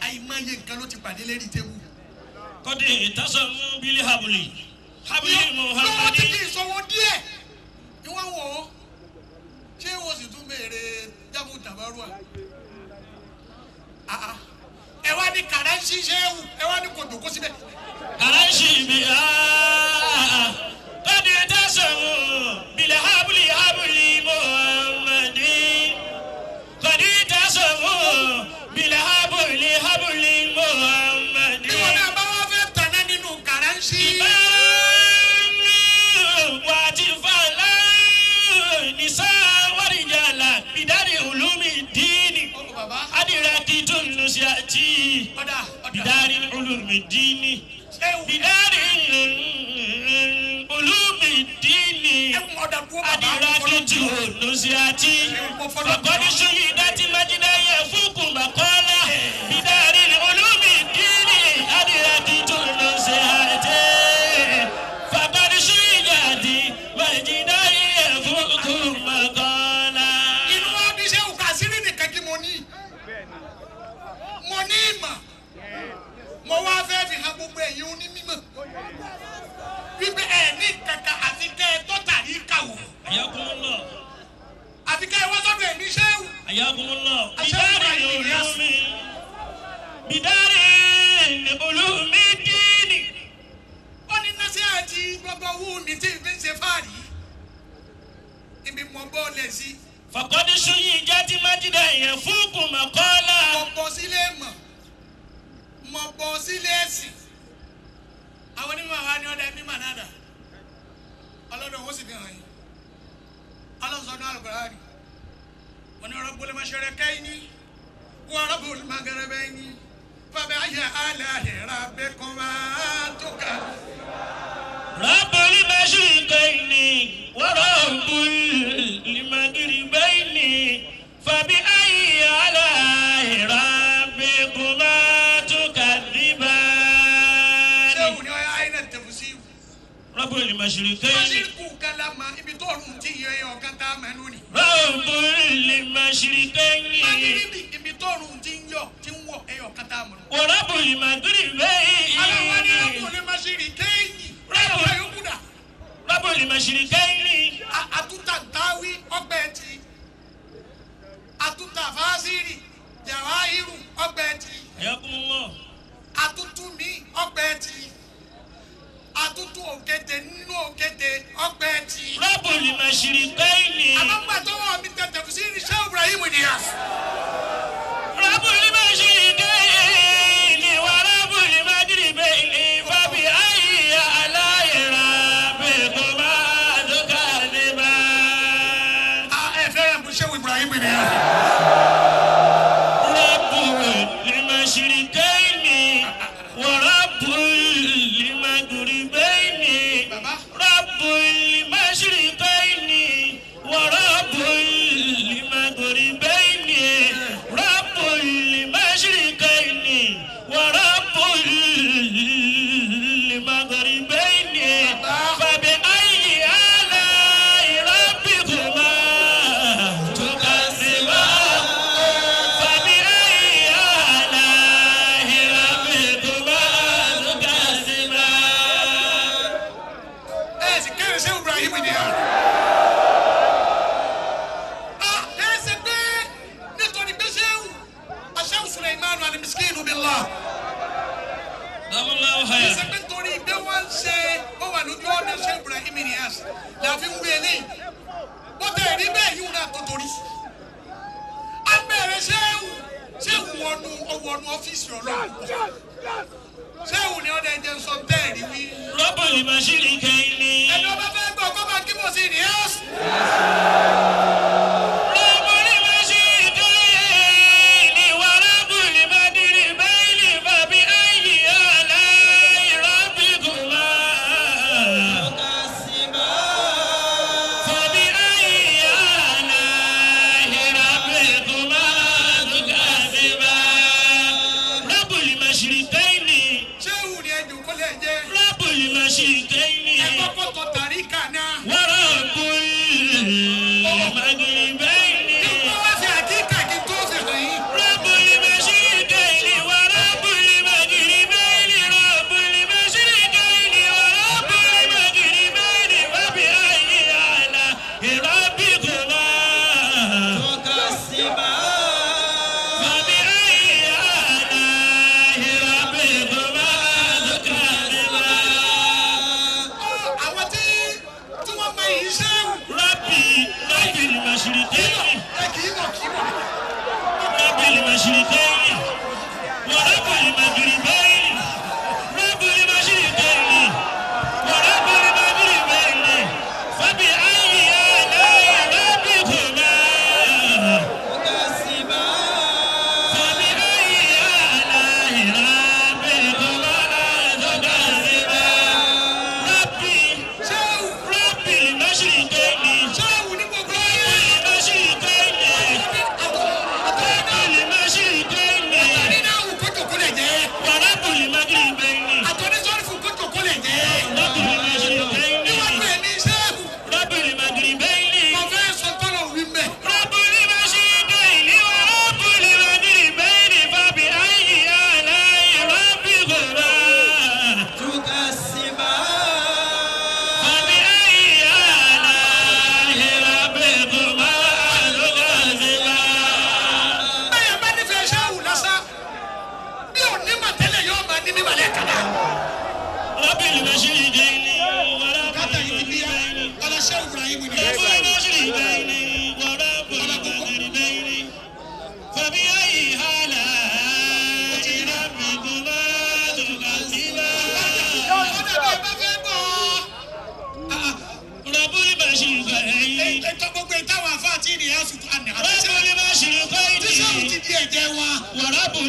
Àìmọye nǹkan ló ti pàdé lérí tébù. Kọ́dé ìtàsọ̀mù bílí habuli. Habuli Lọ́wọ́ tí Muhammadi. kì í sọwọ́ díẹ̀. Ìwọ́n wò ó. Ṣé o sì tún béèrè jábù tàbárùà? Ẹ wá ní kàránṣí ṣéwù, ẹ wá ní kò dòkó síbẹ̀. Karanshi biha. Kọ́dé ìtàsọ̀mù bílí habuli habuli Muhammadi. Kọ́dé ìtàsọ̀mù bílí habuli habuli Muhammadi. Bí wọn náà bá wá fẹ́ tàná nínú kàránṣí. Ó bàbá ọ̀dà ọ̀dà. Bidari ulumi dini, Ṣéwù bidari ulumi dini, ẹ̀wọ̀n ọ̀dà dúró bàbá. adirakitu nusiati, fakọ́ni suyi dati majida yẹ fúkú makola, bidari ulumi dini, adirakitu nusiati, fakọ́ni suyi dati majida yẹ fúkú makola. Inú wa bí ṣéwù kàṣírí nìkan kí mo ní. Mo ní ìmọ̀. Mo wá fẹ́ fi hàn gbogbo ẹ̀yin onímọ̀. Wípé ẹ̀ ní kankan àti kẹ́ ẹ tó tàrí kàwò. Ayakumullah. Àti kẹ́ ẹ wá sọ́dọ̀ ẹ̀mí ṣéwù. Ayakumullah. Aṣẹ́wó Bidari Ìlíyàsù. ulumi bidari ulumi dini. Ó ní násí àti gbogbo owó mi tí fi ń ṣe fáàrí. Ibi mo bọ́ lẹ̀ sí. Fakọ́ni suyi jati majida yẹ fúkú makola. Mo bọ́ sílé mọ̀. Mo bọ́ sílé ẹ̀sìn. Àwọn onímọ̀ wa ni ọ̀dà mímọ̀ náà dà. Ọlọ́dọ̀ ó sì fi hàn yín. Ọlọ́run sọ ní Al-Qur'ani. Wọ́n ní Rabbul mashriqayni ورب المغربين فبأي آلاء ربكما تكذبان. رب المشرقين ورب المغربين فبأي آلاء ربكما تكذبان. Ṣé ni ọ̀yà àyìnà tẹ̀fùsí? رب المشرقين. Mashiriku kalama ibi tó ọ̀run ti yẹ ẹyọ kan tá a mọ̀ lónìí. رب المشرقين. Magiribi ibi tó ọ̀run ti ń yọ ti ń wọ̀ ẹyọ kan tá a mọ̀ lónìí. ورب المغربين. Aláwa ni Rabbul Mashriqaini. Rẹ́pọ̀ yòókù dà. رب المشرقين. Àtúntà táwí ọgbẹ́ ti. Àtúntà fásírì jàwáhírù ọgbẹ́ ti. حياكم الله. Àtúntù mi ọgbẹ́ ti. Àtúntù òkété nínú òkété ọgbẹ́ ti. رب المشرقين. Àmọ́ tó wọ̀ mí tẹ̀tẹ̀ fún sí iṣẹ́ Ibrahim Niyas. رب المشرقين ورب المغربين فبأي آلاء ربكما تكذبان. Ẹ fẹ́ràn bú ṣé Ibrahim Niyas. رب المشرقين ورب المغربين. Bàbá. رب المشرقين ورب المغربين. رب المشرقين ورب المغربين فبأي آلاء ربكما تكذبان. فبأي آلاء ربكما تكذبان. Ẹ sì kéré ṣé Ibrahim Niyas. Ẹ ṣe pé nítorí pé ṣéwù aṣẹ́wù Suleimanu al-Miskinu billah. الله Kì í ṣe pé nítorí pé wọ́n ń ṣe wọ́n wà lójú ọ̀nà ṣé Ibrahim Niyas la fi ń wí eléyìí. Bó tẹ̀ rí bẹ́ẹ̀ yíwù náà tó torí. A bẹ̀rẹ̀ ṣéwù ṣéwù wọnú ọwọ́nú ọ́fíìsì ọlọ́run. Ṣéwù ni ọ̀dẹ̀ jẹ́ sọ bẹ́ẹ̀ rí wí. رب المشرقين. Ẹni ọba fẹ́ gbọ́ kó máa kí mọ̀ sí Niyas. رب المشرقين ورب المغربين فبأي آلاء ربكما فبأي آلاء ربكما تكذبان. رب المشرقين. Ṣéwù ni ẹjọ́ kó lè jẹ́. رب المشرقين. Ẹ kọ́kọ́ tọ tàríkà náà. ورب المغربين. Kí wọ́n wá sí àkíkà kí n tó fi hàn yín. رب المشرقين ورب المغربين. رب المشرقين ورب المغربين فبأي آلاء ربكما فبأي آلاء ربكما تكذبان. Àwọn tí wọ́n mọ èyí ṣéwù. ربي رب المشرقين. Ẹ kì í mọ̀ kì í mọ̀. رب المشرقين ورب المغربين. رب المشرقين ورب المغربين فبأي آلاء ربكما فبأي آلاء ربكما تكذبان. ربي Ṣéwù رب المشرقين. ṣéwù ní gbogbo ayé. المشرقين. Àtọ́wọ́dá المشرقين.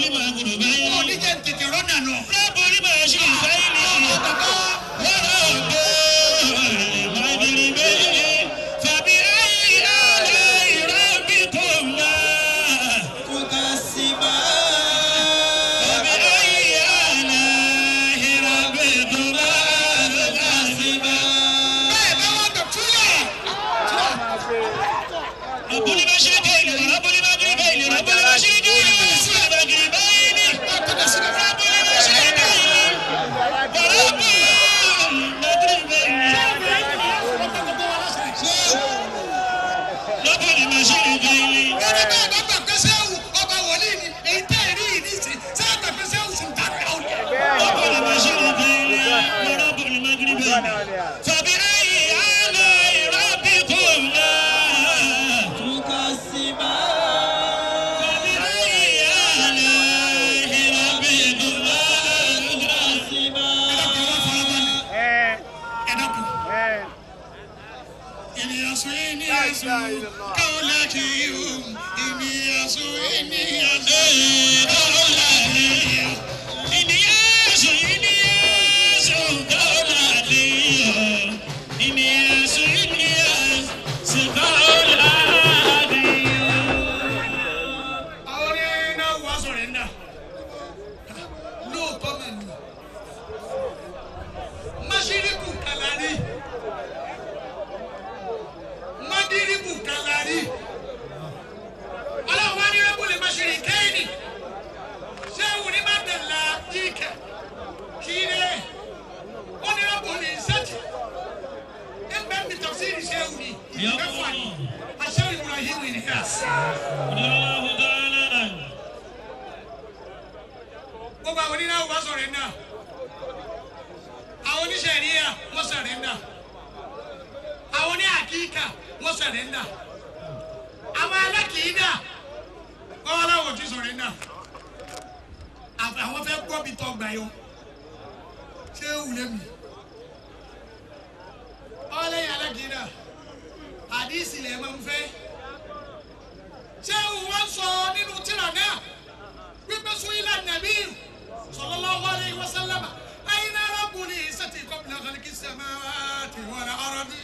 المغربين. Ó ní jẹ́ tètè rọ́nà lọ. رب المشرقين ورب المغربين فبأي آلاء ربكما تكذبان؟ فبأي آلاء ربكما تكذبان؟ Bẹ́ẹ̀ bá wọ́n dọ̀ túlẹ̀. رب المشرقين ورب المغربين رب المشرقين والمغربين رب المشرقين ورب المغربين رب المشرقين. Ẹni bẹ́ẹ̀ bá gbà pé sẹ́wù ọba wòlíì ni èyí tẹ́ ẹ̀rí yìí ní ìsìn sẹ́wù gbà pé sẹ́wù sùn tàbí àwọn. رب المشرقين ورب المغربين فبأي آلاء ربكما تكذبان؟ فبأي آلاء ربكما تكذبان؟ Ẹ dákun. Ènìyàn sùn ènìyàn sùn káwọn kì í hù. Ènìyàn sùn ènìyàn sùn káwọn kì í hù. Àwọn oníná wà sọ̀rọ̀ ẹ̀ náà. Lóòótọ́ mà ní. Máṣíríkù kàlárí. Mádíríkù kàlárí. Ọlọ́run wá ní rẹ́bùlì máṣírí kéènì. Ṣé òun ní má dẹ̀là yíkẹ̀? Kí ni? Ó ní rẹ́bùlì sẹ́tì. Ẹgbẹ́ mi tafsiri ṣé òun ní ìgbẹ́fà ni. Àṣẹ Ibrahim Inyas. Gbogbo àwọn onínáwó bá sọ̀rọ̀ ẹ̀ náà. Àwọn oníṣẹ̀ríyà wọ́n sọ̀rọ̀ ẹ̀ náà. Àwọn oní àkíkà wọ́n sọ̀rọ̀ ẹ̀ náà. Àwọn alákìídà wọ́n wá láwọn òtún sọ̀rọ̀ ẹ̀ náà. Àwọn fẹ́ gbọ́ bí tọ́ gbà yọ. Ṣé ó wù lẹ́nu? Ọlẹ́yìn alákìídà àdìsí lẹ̀ máa ń fẹ́. Ṣé wọ́n sọ nínú tírà náà wípé su'ila nàbí sallallahu alayhi wa sallam ayna rabbul izzati qabla khalqis samawati wal ardi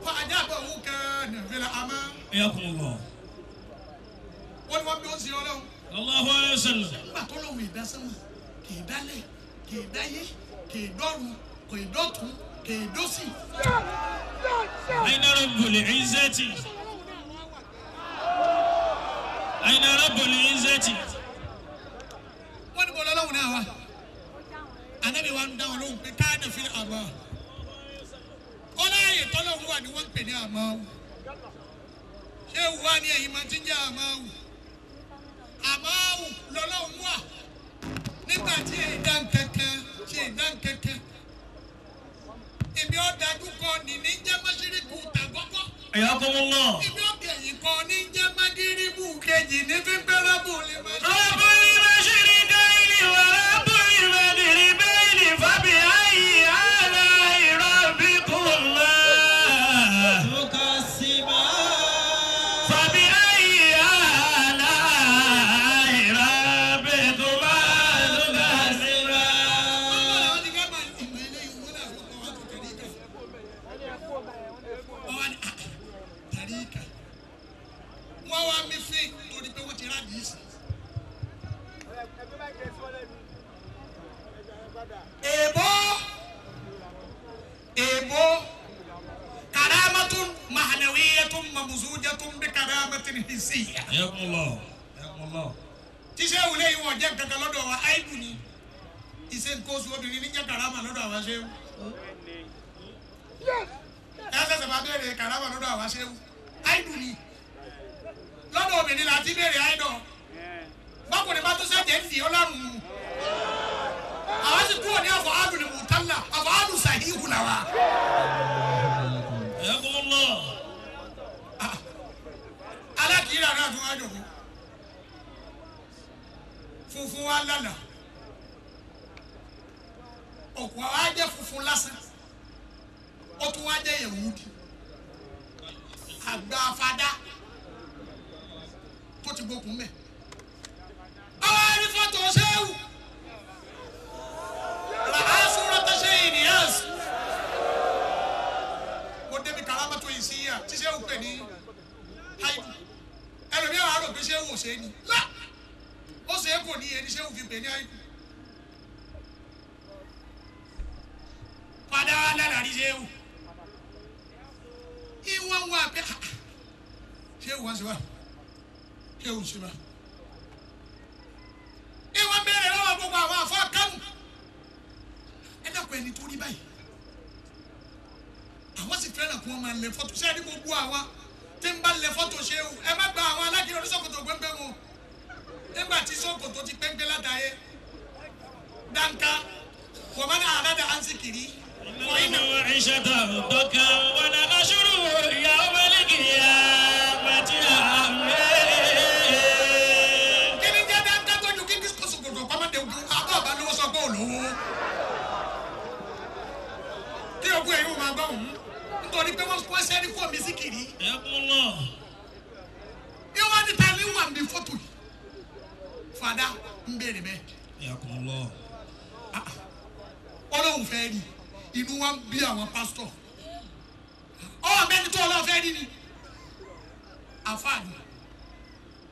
fa ajabahu kana fil ama. Wọ́n ní wọ́n bí ó ń sin Ọlọ́run. Nígbà tó lóun ìdásánmọ̀ kì í dálẹ̀ kì í dáyé kì í dọ́run kì í dọ́tun kì í dọ́sì. أين رب العزة؟ أين رب العزة؟ Wọ́n ní bọ́lá ọlọ́run náà wá. Ànábì wa ń dá wọn lóhùn pé káàdì fi àmọ́. Ọláyè tọ́lọ́hún wà ní wọ́n ń pè ní àmọ́. Ṣé wà ní ẹ̀yìn máa ti ń jẹ́ àmọ́ wù? Àmọ́ wù lọ́lọ́hún wà. Nígbà tí èdè nkankan ṣe èdè nkankan. Èmi ọ̀dájú kọ nìní jẹ́ mọ́ṣíríkù tàgọ́gọ́. حياكم الله. Èmi ọ̀gẹ̀yìn kọ ní jẹ́ mágíríbù kejì ní fífẹ́rẹ́bù lè máa ṣe. رب المشرقين ورب المغربين فبأي آلاء ربكما تكذبان؟ فبأي آلاء ربكما تكذبان؟ Wọ́n wá mí fín torí pé wọ́n ti rà ní ìsìn. Èèbó èèbó karamatun mahanawiyatun mamuzujatun bi karamatin hisiya. حياكم الله. حياكم الله. Tíṣẹ́ ìwúlẹ̀ yìí wọ́n jẹ́ kankan lọ́dọ̀ wa áìdù ni ìṣe nǹkan oṣù obìnrin ní jẹ́ karama lọ́dọ̀ àwa ṣéwù. Ẹ ṣẹ̀ṣẹ̀ máa béèrè karama lọ́dọ̀ àwa ṣéwù. Áìdù ni lọ́dọ̀ obìnrin la ti béèrè áìdọ̀. Bákùnrin bá tó ṣẹ̀jẹ̀ ń di ọlọ́run mu. Àwa sì kúrò ní àfọ̀ áàdù ni mùtálà àfọ̀ áàdù sàhíhù làwà. حياكم الله. Alákìíra náà tún wá jòkó. Funfun wa lálà. Òkú wa jẹ́ funfun lásán. Ó tún wá jẹ́ Yẹ̀wúdì. Àgbà afadá tó ti gbókun mẹ́. Ọwọ́ rí fọ́tò ṣéwù. Ràá súnra tẹ́ṣẹ́ ìníyàs. Mo débi karama tó yìí sí yíyà tí ṣéwù pè ní haidu. Ẹlòmíràn á rò pé ṣéwù ò ṣe é ni. Lá! Ó ṣe é kò ní iye ní ṣéwù fi pè ní haidu. Padà wá lára rí ṣéwù. Ìwọ̀n wà pé ṣéwù wá sí wa. Ṣéwù sí wa. Ìwọ̀n bẹ̀rẹ̀ lọ́wọ́ gbogbo àwọn àfọ kánù. Ẹ dákun ẹni tó rí báyìí. Àwọn sì fẹ́ràn kí wọ́n máa lẹ fọ́tò. Ṣé ẹni gbogbo àwa tí ń bá lẹ fọ́tò ṣéwù? Ẹ má gba àwọn alákìrẹ́ oníṣòkòtò gbẹ́ngbẹ́ wọn. Nígbà tí ṣòkòtò ti gbẹ́ngbẹ́ látàyè. Dáńká, wọ́n máa ní àràdà ánsìkìrì. عيشة ضكا ونحشره يوم القيامة أعمى. Kí ni jẹ́ dáńká tó ju kí ṣòkòtò kọ́mọ́dé ojú abọ́ ọ̀bá lówó sọ pé òlówó. Kí ogún èyí ò máa gbọ́ òun nítorí pé wọ́n kọ́ sẹ́ni kó mi sí kiri. حياكم الله. Ìwọ́n ní ta ni wà ní fọ́tò yìí. Fada ń béèrè bẹ́ẹ̀. حياكم الله. Ọlọ́run fẹ́ rí inú wa ń bí àwọn pásítọ̀. Ọ̀hún mẹ́ni tó ọlọ́run fẹ́ rí ni. Àfààní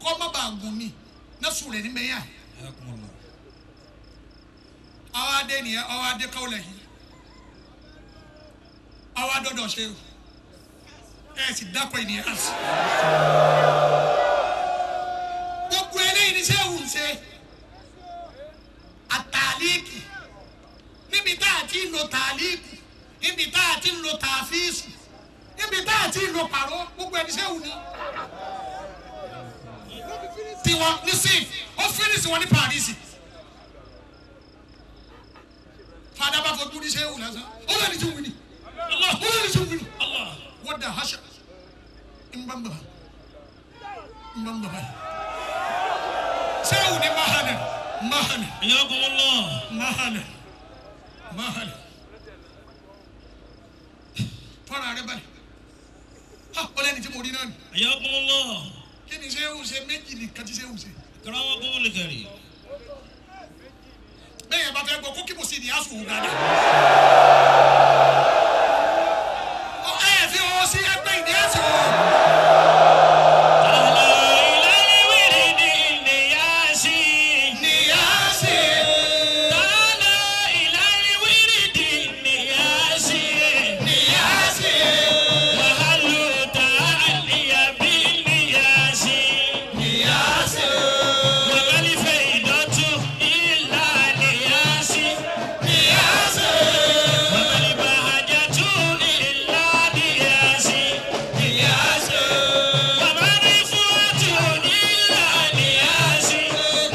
kọ́ má bàa gùn ni nẹ́sùn rẹ̀ ní mẹ́yà. حياكم الله. Àwọn adé nìyẹn àwọn adé kọ́lẹ̀ yìí. Àwọn adọ́dọ̀ ṣe o. Ẹ sì dákọ̀ ènìyàn sí. Gbogbo eléyìí ni ṣé òun ṣe. Àtàlíkì. Níbi tá a ti ń lo tàlíkì. Níbi tá a ti ń lo tàfíìsù. Níbi tá a ti ń lo pàrọ̀. Gbogbo ẹni ṣé òun ni. Tiwọn ní sí, ó fínísì wọn ní Paris. Fada bá fojú ní ṣé òun lásán. Ó lè ní tí òun ni. Ó lè ní tí òun ni. الله. Wadda hasha in ban baba in ban baba sai ni mahana mahana حياكم الله. mahana mahana fara rẹ balẹ̀ ha ọlẹ́ni tí mo rí náà ni حياكم الله. kí ni ṣé ń ṣe méjì nìkan tí ṣé ń ṣe أكرمكم الكريم. bẹ́ẹ̀ yẹn bá fẹ́ gbọ́ kó kí mo sì ní aṣọ òun dáadáa. Ọ ẹ fi owó sí ẹgbẹ́ ìdí ẹ̀sìn òun. تعالى إلى الورد النياسي. Níyàsí. تعالى إلى الورد النياسي. Níyàsí. وهل تعلي بالنياسي. Níyàsí. وما الفائدة إلا نياسي. Níyàsí. وما البهجة إلا نياسي. Níyàsí. وما الرفعة إلا نياسي.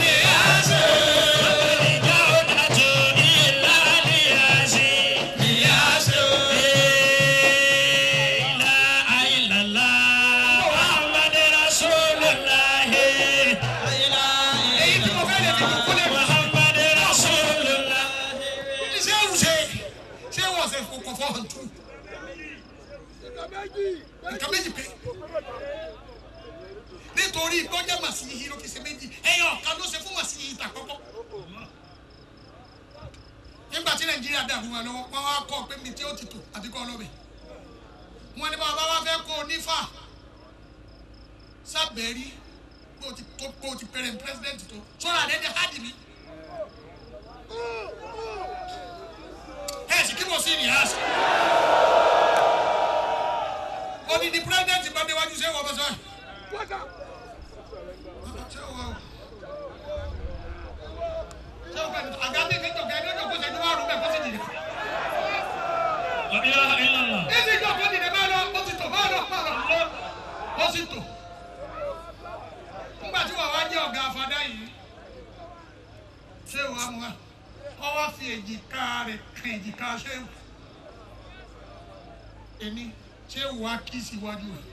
Níyàsí. وما الجودة إلا نياسي. Níyàsí. لا إله إلا الله محمد رسول الله. Èyí tí mo fẹ́ lè fi dùn kúlẹ̀. محمد رسول الله. Ṣé ń ṣe ṣé wọ́n ṣe kò fọ́ hàn tú? Nǹkan méjì pé. Nítorí gbọ́jà màsíhì ló fi ṣe méjì. Ẹyọ ọ̀kan ló ṣe fún màsíhì ìta kọ́kọ́. Nígbà tí Nàìjíríà dàrú wa lọ́wọ́, wọ́n wá kọ́ pé mi tí ó ti tò àti kọ́ lọ́bẹ̀. Wọ́n ní bàbá wa fẹ́ kó o nífà. Sábẹ̀rí bó ti tó bó ti pẹ̀rẹ̀ pírẹ́sidẹ́ǹtì tó. Sọ́ra rẹ̀ ní hádì mi. Ẹ sì kí mo sí ní àṣà. Odidi pírẹ́sidẹ́ǹtì bá déwájú ṣé wọ́n bá sọ. Ṣé wọ́n ṣé wọ́n kàn àga bí mi jọ̀gá ẹni ó jòkó ṣẹ́jú márùn-ún bẹ́ẹ̀ kó sì dìde. لا إله إلا الله. Èsì ìjọba dìde máa lọ, ó ti tò máa lọ máa lọ. Ó sì tò. Nígbà tí wàá wá jẹ́ ọ̀gá afadá yìí, ṣé wàá mú wa? Ọ wá fi èjìká rẹ̀ kan èjìká ṣé èmi ṣé wàá kí síwájú rẹ̀?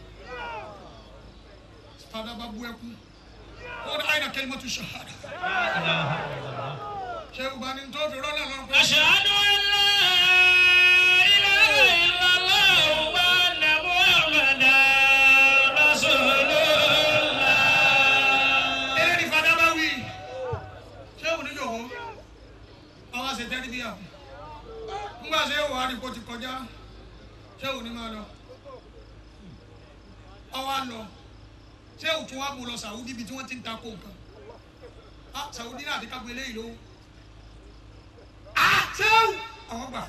Fada bá bú ẹkún. Ó ní àyìnà kẹ́lí mọ́tò ṣàhádà. Ṣé wàá ní tó fi rọ́lẹ̀ lọ́rùn pé أشهد أن لا إله إلا الله وأن محمدا رسول الله. eré ní fada bá wí? tẹ́rìbíyà. Ńgbà ṣé wàá rí kó ti kọjá ṣé òní máa lọ. Ọwọ́ á lọ ṣé òtún wá mú lọ Sàwúdí ibi tí wọ́n ti ń ta kó nǹkan. Sàwúdí náà àti kápẹ́ eléyìí lówó. Ṣé àwọn gbà.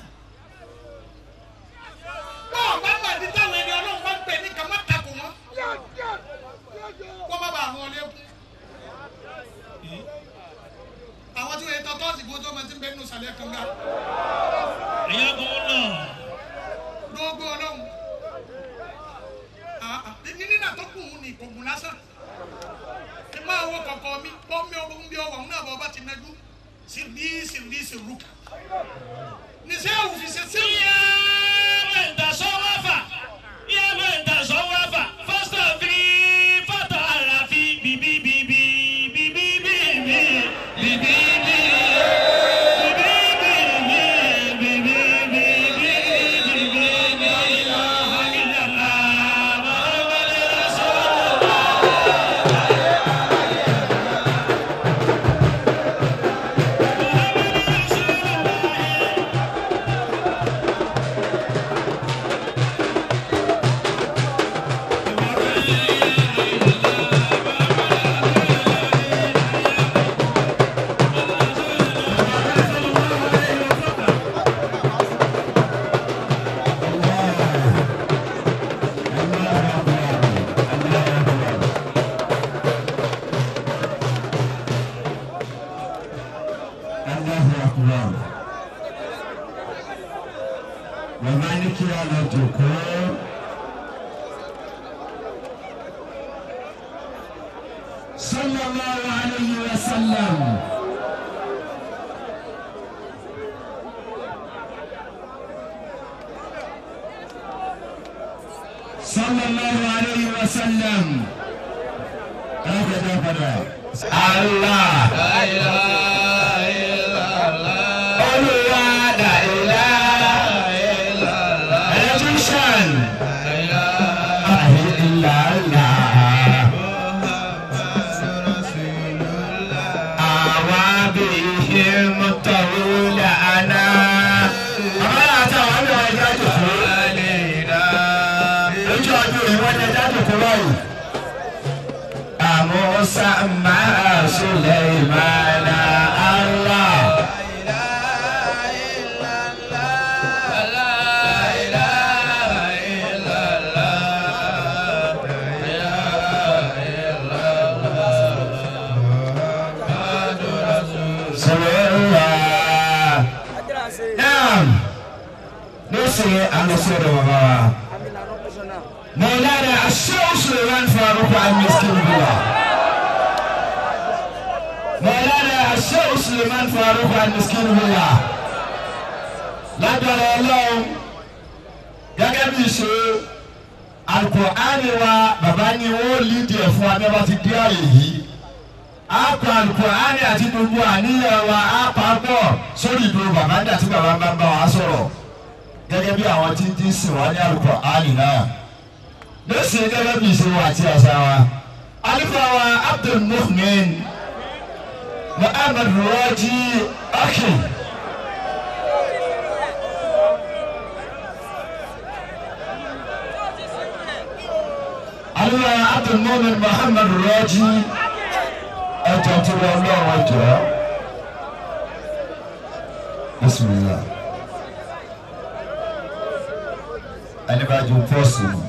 Bọ́ọ̀ bá gbàdí táwọn ẹni Ọlọ́run bá ń pè ní kàmá takò wọn. Kó má bàa àwọn ọlẹ́kùn. Àwọn tí wọ́n yẹ tọ́tọ́ sí gbogbo ọmọ tí ń bẹ nínú sàlẹ̀ kànga. Ẹ̀yà kò ń lọ. Gbogbo Ọlọ́run. Nínà tó kù ní ìkọ̀gùn lásán. Ẹ máa wọ kọ̀kọ̀ mi, bọ́ mi ọmọ bí ọwọ́ òun náà bọ́ bá ti nájú. Sìrì sìrì sìrù. Nìṣẹ́ òfìsẹ́ sí. Yá mẹ́ta sọ́wọ́ fà. Yá mẹ́ta sọ́wọ́ fà. Fọ́sítọ̀ fi fọ́tọ̀ àlàfi bíbí bíbí bíbí bíbí bíbí Bàbá ní kí a lọ jòkó. Sallallahu alayhi wa sallam. Sallallahu alayhi wa sallam. Ẹ padà. Allah. La ilaha illallah. Olúwa la ilaha illallah. Electrician. La ilaha Illallah. Muhammadur Rasulullah. Àwa bí mọ̀tòlá àná. Bàbá àti àwọn ọmọ ẹja jòkó. Alina. Lójú ọdún yìí wọ́n ẹja jòkó báyìí. Àmúsá máa Sulaimana Allah. La ilaha illallah. La ilaha illallah. La ilaha illallah. Muhammadur Rasulullah. Sallallahu. Naam. Nísìnyí àlọ́sọ̀rọ̀ bàbá wa. Mọ̀lára Aṣọ́ọ̀ Suleiman Farouk Al-Miskin Billah. Mọ̀lára Aṣọ́ọ̀ Suleiman Farouk Al-Miskin Billah. Lágbára Ọlọ́run gẹ́gẹ́ bí ṣe Al-Qur'ani wa bàbá ni wọ́n lídìí ẹ̀ fún wa bí wọ́n bá ti dé àyè yìí. A kọ Al-Qur'ani àti gbogbo àníyàn wa á pa pọ̀ sórí ìdúró bàbá nígbà tí bàbá bá ń bá wa sọ̀rọ̀ gẹ́gẹ́ bí àwọn tí ń ti sìn wá ní Al-Qur'ani náà. Lọ́sìn gẹ́gẹ́ bí ìṣe wa àti àṣà wa. Alifa wa Abdul Mu'min Muhammad Raji Akin. Alifa wa Abdul Mu'min Muhammad Raji ẹjọ́ tí wọ́n lọ́wọ́ ẹjọ́. Bismillah. Ẹni bá ju pọ́ọ̀sì mu.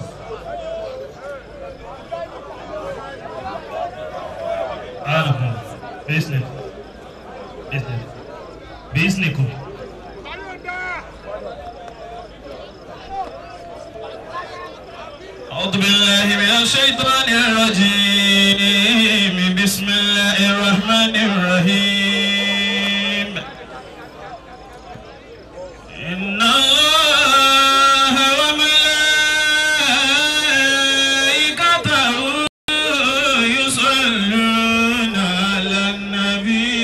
Alaikum. Business. Business. Business. أعوذ بالله من الشيطان الرجيم. بسم الله الرحمن الرحيم. إن الله وملائكته يصلون على النبي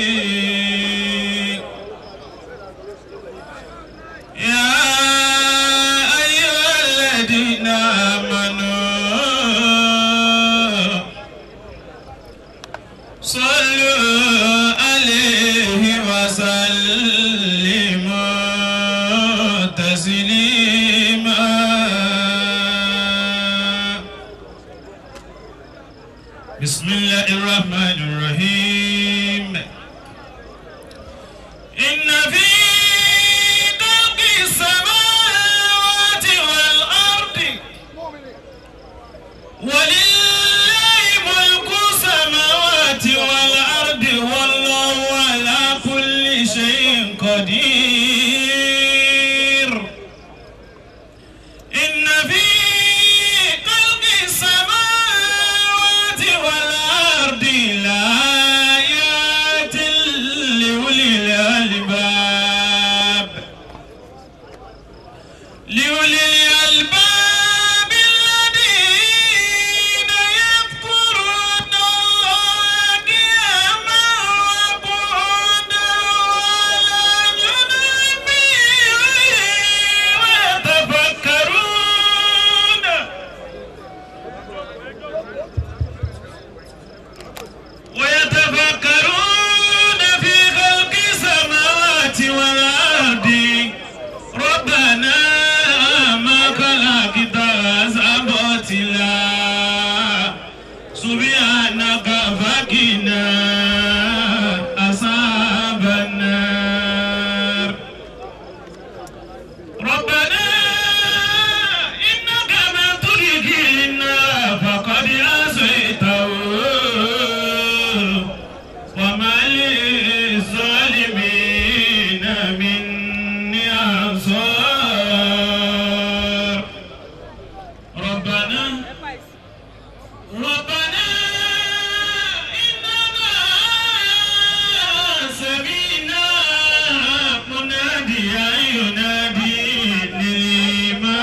يا أيها الذين آمنوا صلوا عليه وسلموا وما للظالمين من أنصار. ربنا ربنا إننا سمعنا مناديا ينادي للإيمان.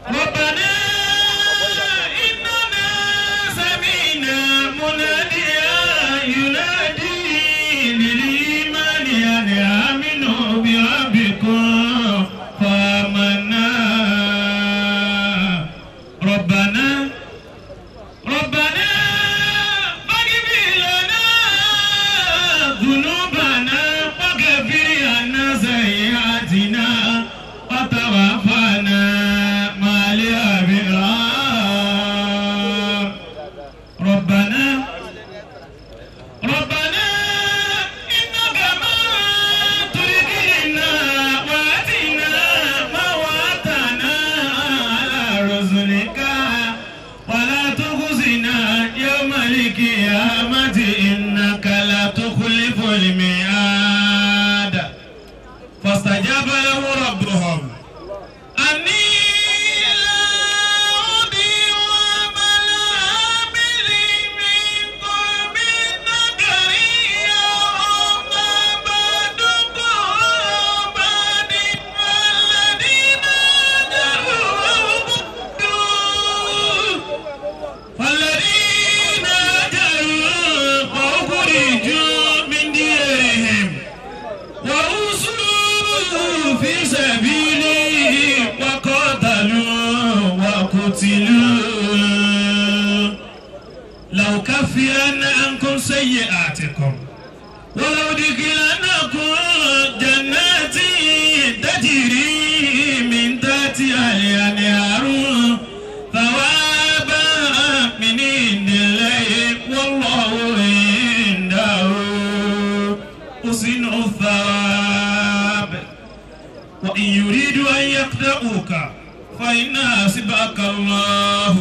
ربنا إننا سمعنا مناديا ينادي للإيمان أن آمنوا بربكم فآمنا. ربنا ربنا فاغفر لنا ذنوبنا وكفر عنا سيئاتنا وتوفنا مع الأبرار. ربنا ربنا إنك ما تدخلنا وآتنا ما وعدتنا على رسلك ولا تخزنا يوم القيامة إنك لا تخلف الميعاد. فاستجاب له ربهم أني لا أضيع عمل عامل منكم من ذكر أو أنثى بعضكم بعض الذين فالذين هاجروا وأخرجوا من ديارهم وأوذوا في سبيله وقاتلوا وقتلوا لأكفرن عنكم سيئاتكم ولأدخلنكم جنات تجري من تحتها الأنهار ثوابا من عند الله والله عنده حسن الثواب. وإن يريدوا أن يخدعوك فإن حسبك الله.